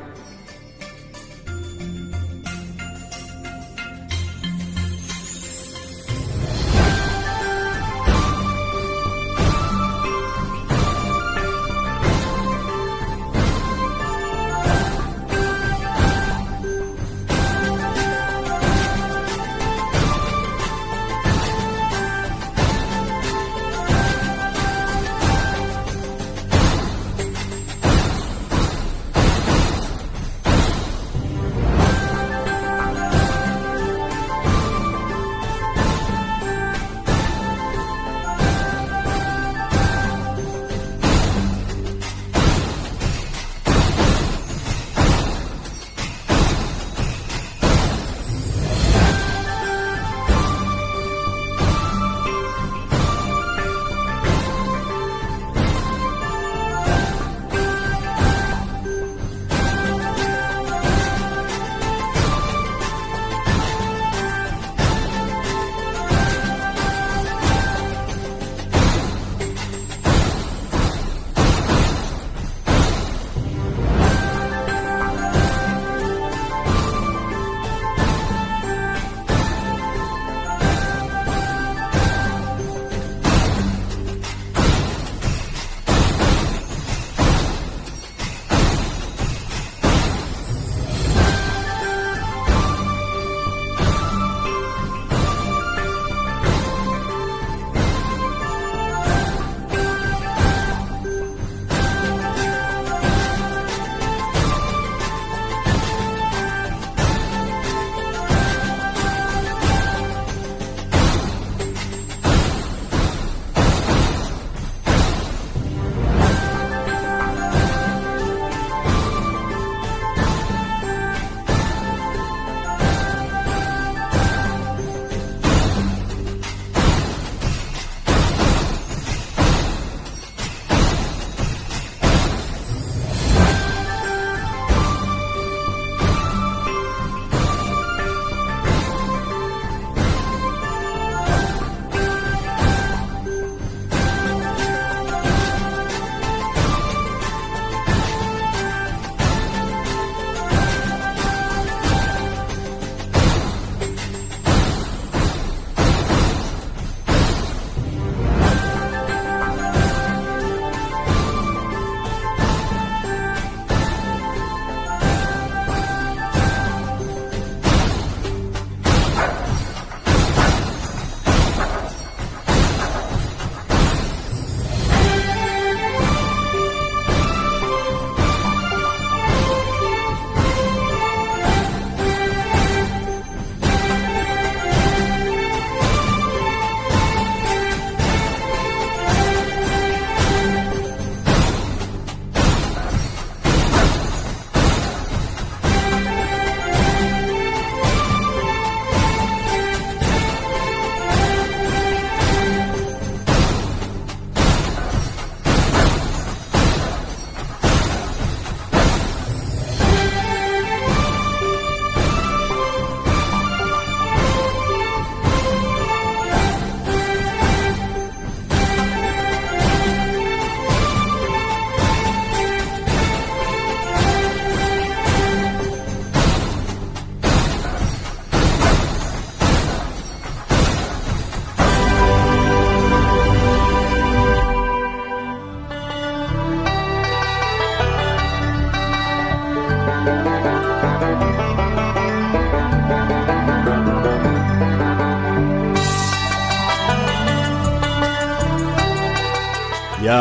ཡ།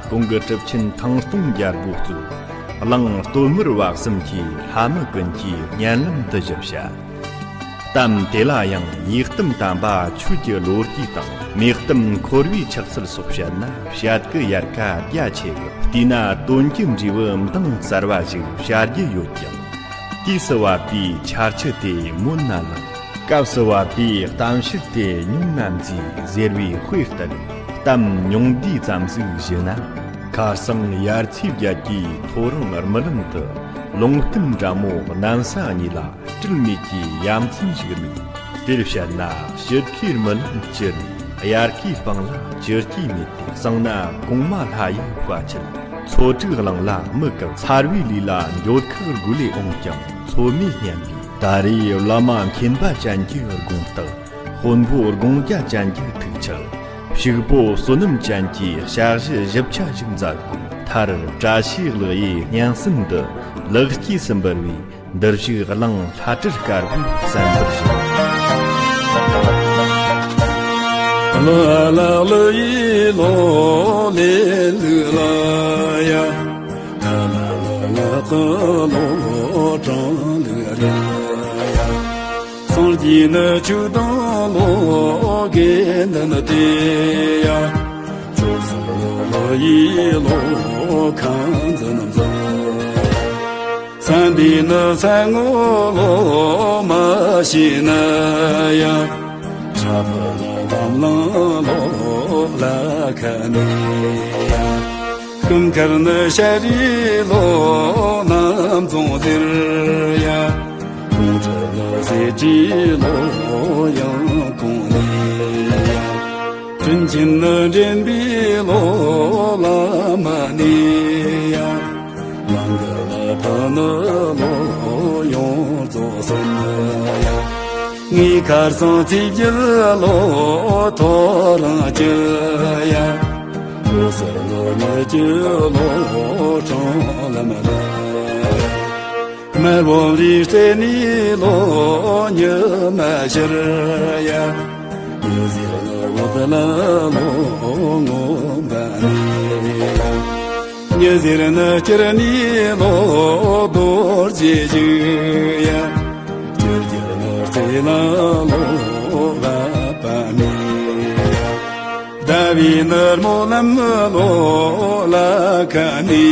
གོང་གི་གྲུབ་ཆེན་ཐང་སྟོང་རྒྱལ་པོ་གཙོས་གླིང་སྟོད་སྨད་བར་གསུམ་གྱི་ལྷ་མི་ཀུན་གྱིས་སྙན་ལམ་འདི་ཞུ་བྱ། གཏམ་དེ་ལ་ཡང་ཡི་གཏམ་དམ་པ་ཆོས་ཀྱི་ལོ་རྒྱུས་དང་། མེ་གཏམ་འཁོར་བའི་ཆགས་ཚུལ་སོགས་བཤད་ན། བཤད་གི་ཡལ་ག་རྒྱ་ཆེ་གི། བལྟས་ན་དོན་གྱི་འབྲས་བུ་མདངས་གསར་བ་ཞིག་བཤད་རྒྱུ་ཡོད་ཀྱང་། དུས་སུ་བབ་པའི་ཆར་ཆུ་དེ་སྨོན་ན་ལངས། སྐབས་སུ་བབ་པའི་གཏམ་བཤད་དེ་ཉུང་ན་མཛེས་ཟེར་བའི་དཔེ་ལྟར། གཏམ་ཉུང་བསྡུས་ཙམ་ཟིག་ཞུས་ན། ཁ་སང་ཡར་ཚེས་བརྒྱད་ཀྱི་ཐོ་རངས་རྨི་ལམ་དུ། ལུང་བསྟན་དགྲ་མོ་གནམ་ས་གཉིས་ལ། སྤྲུལ་མེད་ཀྱི་ཡ་མཚན་ཞིག་དམིགས། དེར་བཤད་ན་ཕྱིར་ཁའི་རྨི་ལམ་བཅུ་ནས། དབྱར་ཁའི་སྤང་ལ་བཅུ་སྐྱེས་མེད་དེ། གསང་ན་གོང་མ་ལྷ་ཡི་བཀའ་ཆད། ཚོ་དྲུག་གླིང་ལ་མི་བཀག། ཚར་བའི་ལུས་ལ་འགྱོད་ཁུག་དགུ་ལས་འོང་ཀྱང་། ཚོ་མེད་སྙམ་པའི། ད་རེས་བླ་མ་མཁྱེན་པ་ཅན་གྱི་དགོངས་རྟགས། དཔོན་པོ་དགོངས་རྒྱ་ཅན་གྱི་ཐུགས་འཆར། ཕྱུག་པོ་བསོད་ནམས་ཅན་གྱི་ཞག་བཞི་ཞིབ་ཆ་ཞིག་མཛད་དགོས། མཐར་བཀྲ་ཤིས་གླུ་ཡི་སྙན་གསན་འདི་ལེགས་སྐྱེས་སུ་འབུལ་བའི། འདིར་བཞུགས་གླིང་ལྷ་བྲིས་དཀར་པོའི་གསན་པར་ཞུ། ལ་ལ་ལ་ཡི་ལོ་ལེ་ལུ་ལ་ཡ། ལ་ལ་ལ་ལ་ཀ་ལོ་ཀྲང་ལུ་རེ་ཡ། སངས་རྒྱས་ནི་ཆོས་དང་ལོ་དགེ་འདུན་ནི་དེ་ཡ། ཆོས་སུ་ལོ་ཡི་ལོ་ཁང་འཛིན་འཛིན། སན་དི་ནི་སན་ངོ་ལོ་མ་ཤི་ན་ཡ། ཁྲ་ཕུ་ལ་དམ་ལང་ལོ་ལ་ཁ་ནི་ཡ། ཀུན་མཁར་ནི་ཤ་རི་ལོ་ནམ་རྫོང་ཟེར་ཡ། ཀོང་ཁྲི་ལོ་ཟེར་གྱི་ལོ་ཡང་གོང་ནི་ཡ། དྲིན་ཆེན་ནི་འདྲེན་པའི་ལོ་ལ་མ་ནི་ཡ། ལང་གི་ལ་ཕ་ནི་ལོ་ཡོངས་རྫོགས་སོང་ནི་ཡ། ངའི་ཁར་སང་ཚེས་བརྒྱད་ལོ་ཐོ་རངས་ཀྱི་ཡ། ལོ་སར་ལོ་ཉི་ཀྱི་ལོ་གྲང་ལམ་ལ། མར་བོ་རི་རྩེ་ནི་ལོ་ཉི་མ་ཤར་ཡ། ཉི་ཟེར་ལོ་བོ་ད་ལ་ལོ་ངོ་འབའ་ནི་ཡ། ཉི་ཟེར་ནི་སྐྱིར་ནི་ལོ་རྡོ་རྗེ་བཞུགས་ཡ། སྐྱིར་སྐྱིར་ནི་རྩེ་ལ་ལོ་ལ་པ་ནི་ཡ། ཟླ་བའི་ནུབ་མོ་ལམ་ལོ་ལ་ཁ་ནི་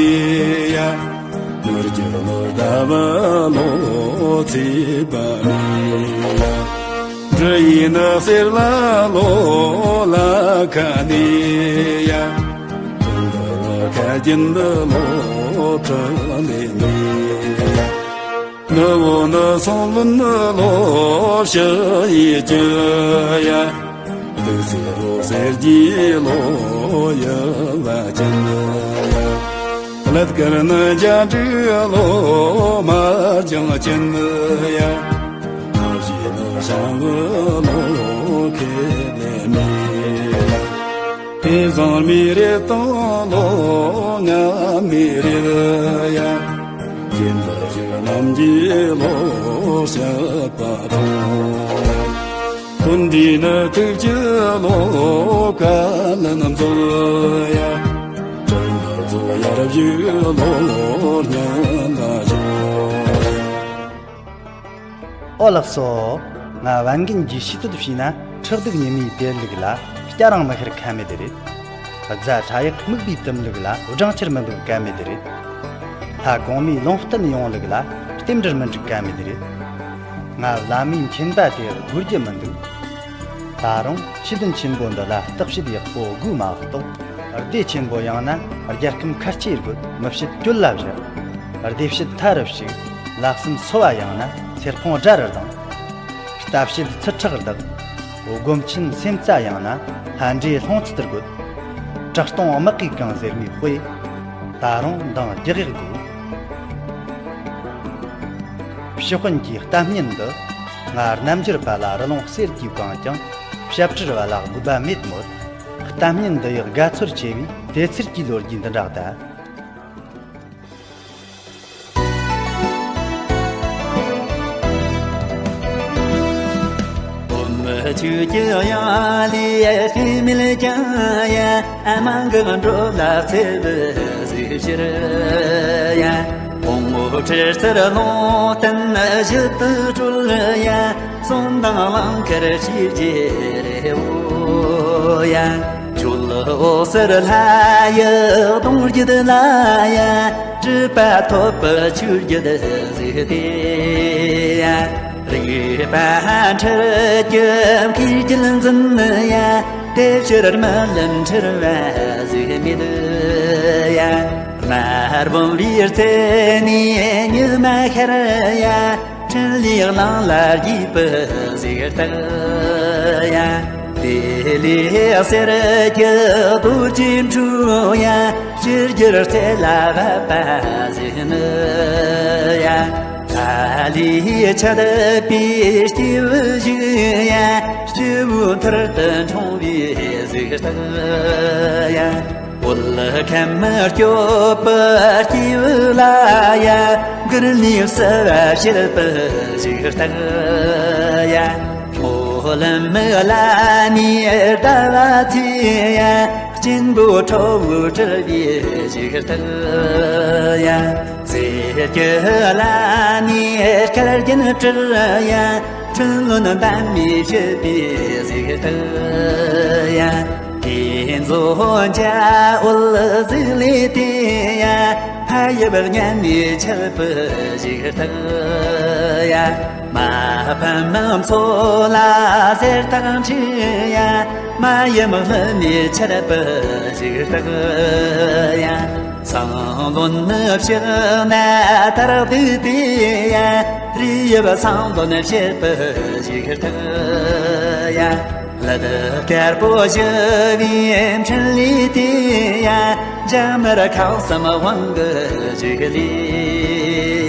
ཡ། ནུབ་ཀྱི་ནུབ་ཟླ་བ་ལོ་ཚེས་པ་ནི་ཡ། འབྲུ་ཡི་ནུབ་སེར་ལ་ལོ་ལ་ཁ་ནི་ཡ། དུང་གི་ལོ་ཁ་རྒྱུན་འདི་ལོ་གྲུ་ལེ་ནི་ཡ། ནུབ་འོ་ནི་སོང་ལུན་ནི་ལོ་ཕྱི་ཡི་ཀྱི་ཡ། དུག་སེར་རོ་སེར་གྱི་ལོ་ཡི་བ་ཅན་ཡ། ཀླད་དཀར་ནི་རྒྱ་འབྲུག་ལོ་མ་ལྗང་ཅན་ཡ། ཐང་ཞི་ནི་ཤང་གི་ལོ་ཁེ་ལེ་མི་ཡ། དེ་བཟང་མི་རེ་དང་ལོ་ང་མི་རེ་ཡ། ཡིན་ལ་ཞིག་རྣམས་ཀྱི་ལོ་བཤད་པ་དང་། དོན་འདི་ནི་ཐུགས་ཀྱི་ལོ་ཀ་ལན་མཛོད་ཡ། དྲན་པ་མཛོད་ཡར་བཞུགས་ལོ་ཉན་ལ་བཞུགས། ཨོ་ལགས་སོ། ང་བན་རྒན་གྱིས་ཤེས་ཚོད་བྱས་ན་ཁྲག་སྡུག་ཉི་མའི་དེར་ལུག་ལ་སྐྱ་རང་མི་ཤར་ཁ་མེད་རེད། རྫ་ཁྲ་ཡག་སྨུག་པའི་དུམ་ལུག་ལ་སྦྲང་ཆར་མི་འབབ་ཀ་མེད་རེད། ལྷ་གོང་མའི་ལུང་བསྟན་ཡོང་ལུག་ལ་རྟེན་འབྲེལ་མི་འགྲིག་ཀ་མེད་རེད། ང་བླ་མའི་མཁྱེན་པ་དེ་དགོས་རྒྱུ་མི་འདུག་ད་རུང་ཆོས་དོན་ཆེན་པོ་འདི་ལ་བརྟག་དཔྱད་ཡག་པོ་དགོས་མ་གཏོགས། སྡེ་ཆེན་པོ་ཡང་ན་རྒྱལ་ཁམས་ཁ་ལྕེ་དགོས། མི་བྱེད་སྐྱོད་ལ་བཞག་སྡེ་བྱེད་མཐའ་རུ་ཞུགས། ལ་གསུམ་སོ་བ་ཡང་ན་ཚེར་ཕུང་དགྲ་རུ་ལྡང་། རྟ་བྱེད་ཚུལ་ཁྲག་བདག་སྒོམ་ཆེན་སེམས་རྩ་ཡང་ན་ལྷ་འདྲེ་ལྷུང་ཚུལ་དགོས། བྲག་སྟོང་དམག་གིས་གང་ཟེར་མའི་དཔེ། ད་རུང་འདང་རྒྱག་ཡག་དགོས། ཕྱི་དཔོན་གྱི་གཏམ་སྙན་འདི། ང་རྣལ་འབྱོར་པ་ལ་རི་ལུང་གསེར་གྱིས་བཀང་ཀྱང་། ཞབས་ཕྱི་བ་ལ་དགོས་པ་མེད་མོད། གཏམ་སྙན་འདི་ཡི་དགའ་ཚོར་ཆེ་བས་དེ་ཚེར་གྱི་ལོ་རྒྱུས་འདི་འདྲ་གདའ། ཆོས་ཀྱི་དབྱིངས་ལས་སྐྱེ་མེད་ཀྱང་ཡ། མ་འགགས་འགྲོ་ལ་འཚེ་བའི་གཟུགས་ཕྱིར་ཡ། དབང་པོ་སྲིད་རྩར་ལུང་བསྟན་ཞིབ་ཏུ་བཀྲོལ་ཡ། གསུང་དང་ལང་ཀར་ཞི་རྒྱས་རི་བོ་ཡ། ཁྱོད་འོད་ཟེར་ལྷ་ཡི་གདུང་རྒྱུད་ལ་ཡ། གྲུབ་པ་ཐོབ་པའི་ཆོས་བརྒྱད་གཟིགས་ཏེ་ཡ། རིག་པ་འཁྲུལ་གྱི་མཁས་བརྒྱུད་འཛིན་ཡ། དེ་ཕྱིར་རྨི་ལམ་འཁྲུལ་བ་གཟུགས་མེད་ཡ། དམར་བུམ་པའི་ཚེ་ནས་ཉི་མ་ཤར་ཡ། འཕྲིན་ལས་གླིང་ལ་རྒྱས་པའི་གཟུགས་རྟགས་ཡ། དེ་ལས་གསེར་གྱི་རྡོ་རྗེ་འཕྲོ་ཡ། ཕྱི་རྒྱུད་ཚེ་ལ་བབ་པ་གཟུགས་ནི་ཡ། ཐ་ལིའི་ཆད་པའི་སྐྱེས་བུ་ཞིག་ཡ། སྐྱེ་བོའི་མཐར་དུ་འཁྲུངས་པའི་གཟུགས་རྟགས་ཡ། བོད་ཁམས་སྐྱོབ་པའི་སྐྱེས་བུ་ལ་ཡ། མགུར་ནས་གསོལ་བ་བྱེད་པའི་གཟུགས་རྟགས་ཡ། སྨོན་ལམ་བླ་མའི་ཟླ་བ་ཚེས་ཡ། སྐྱེན་པོ་ཁྲོ་བོས་སྤྲུལ་པའི་གཟུགས་རྟགས་ཡ། གསེར་གྱི་བླ་མའི་སྐལ་རྒྱན་སྤྲུལ་ཡ། འཁྲུལ་བློན་འདབ་མས་ཕྱེས་པའི་གཟུགས་རྟགས་ཡ། ཏེ་ཛོ་འཇའ་འོད་ཟིལ་ལེ་ཏེ་ཡ། ཕ་ཡུལ་སྙན་ནས་ཆགས་པའི་གཟུགས་རྟགས་ཡ། མ་ཕམ་མཚོ་ལ་གསེར་ཐག་འཁྲིལ་ཡ། མ་ཡུམ་ལྷུན་ནས་ཆར་པའི་གཟུགས་རྟགས་ཡ། སྲང་ལོ་ནི་ཕྱག་ན་དར་དུས་དེ་ཡ། རི་ཡབ་སྲང་ལོ་ནི་བྱེད་པའི་གཟུགས་རྟགས་ཡ། ལ་དྭགས་དཀར་པོ་ཞི་བའི་འཕྲིན་ལས་དེ་ཡ། འཇམ་དམར་ཁམས་གསུམ་དབང་གི་གཟུགས་ལས་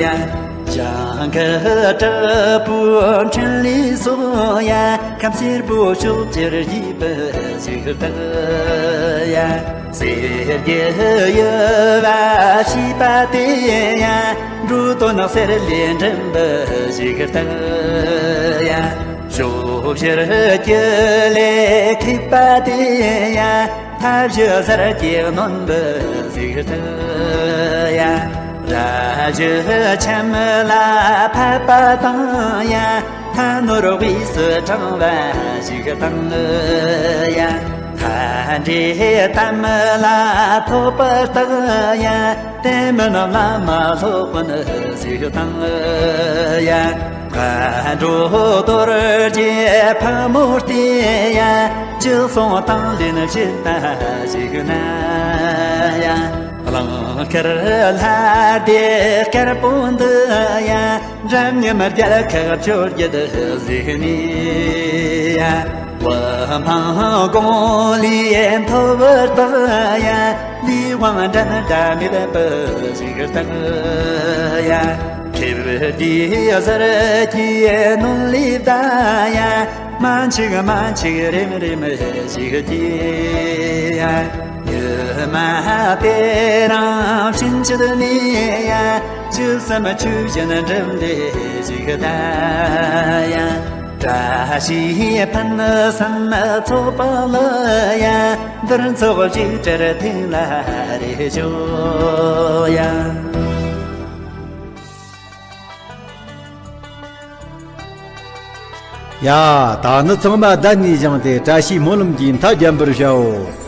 ཡ། ཞིང་གི་དྲག་པོའི་འཕྲིན་ལས་སོགས་ཡ། ཁམས་སེར་པོ་ཕྱོགས་བཅུར་རྒྱས་པའི་གཟུགས་རྟགས་ཡ། གསེར་གྱི་ཡུ་བ་ཞེས་པ་དེ་ཡ། འགྲོ་དོན་གསེར་ལས་འགྲིམ་པའི་གཟུགས་རྟགས་ཡ། ཕྱོགས་བཞིར་གྱི་ལས་མཁས་པ་དེ་ཡ། མཐའ་བཞི་གསེར་གྱིས་གནོན་པའི་གཟུགས་རྟགས་ཡ། རྭ་བཞི་ཁྱམས་ལ་ཕབ་པ་དང་ཡ། མཐའ་ནོར་དབུས་སུ་དྲངས་པ་ཞིག་དང་ཡ། མཐའ་འདྲེ་དམ་ལ་ཐོགས་པ་རྟགས་ཡ། དེ་མིན་བླ་མ་སློབ་དཔོན་ཞིག་དང་ཡ། མཁའ་འགྲོ་རྡོ་རྗེ་ཕག་མོ་སྟེ་ཡ། བཅུ་གསུམ་དང་ལེན་བྱེད་པ་ཞིག་ན་ཡ། གླང་དཀར་ལྷ་སྡེ་དཀར་པོ་འདི་ཡ། འདྲ་མཉམ་རྒྱལ་ཁབ་བཅོ་བརྒྱད་གཟིགས་ནས་ཡ། བུ་འཕང་དགུང་ལས་མཐོ་བར་བཏགས་ཡ། ལས་དབང་འདྲ་འདྲ་མེད་པའི་གཟུགས་རྟགས་ཡ། ཁེབས་དེའི་གཟར་གྱི་ནོར་ལས་བདའ་ཡ། མ་འཆིག་མ་འཆིག་རིམ་རིམ་ཞིག་སྐྱེ་ཡ། ཉི་མ་དེ་རང་ཕྱིན་ཆད་ནས་ཡ། བཅུ་གསུམ་ཆོས་བཞིན་འགྲིམ་ལས་ཞིག་ད་ཡ། བཀྲ་ཤིས་ཕུན་སུམ་ཚོགས་པ་ལ་ཡ། འདིར་ཚོགས་ཞིག་བྲལ་ཐེངས་ལ་རེ་ཞུ་ཡ། ཡ། ད་ནི་ཚང་མ་གདན་ནས་བཞེངས་ཏེ་བཀྲ་ཤིས་སྨོན་ལམ་གྱི་མཐའ་རྒྱན་པར་བྱའོ།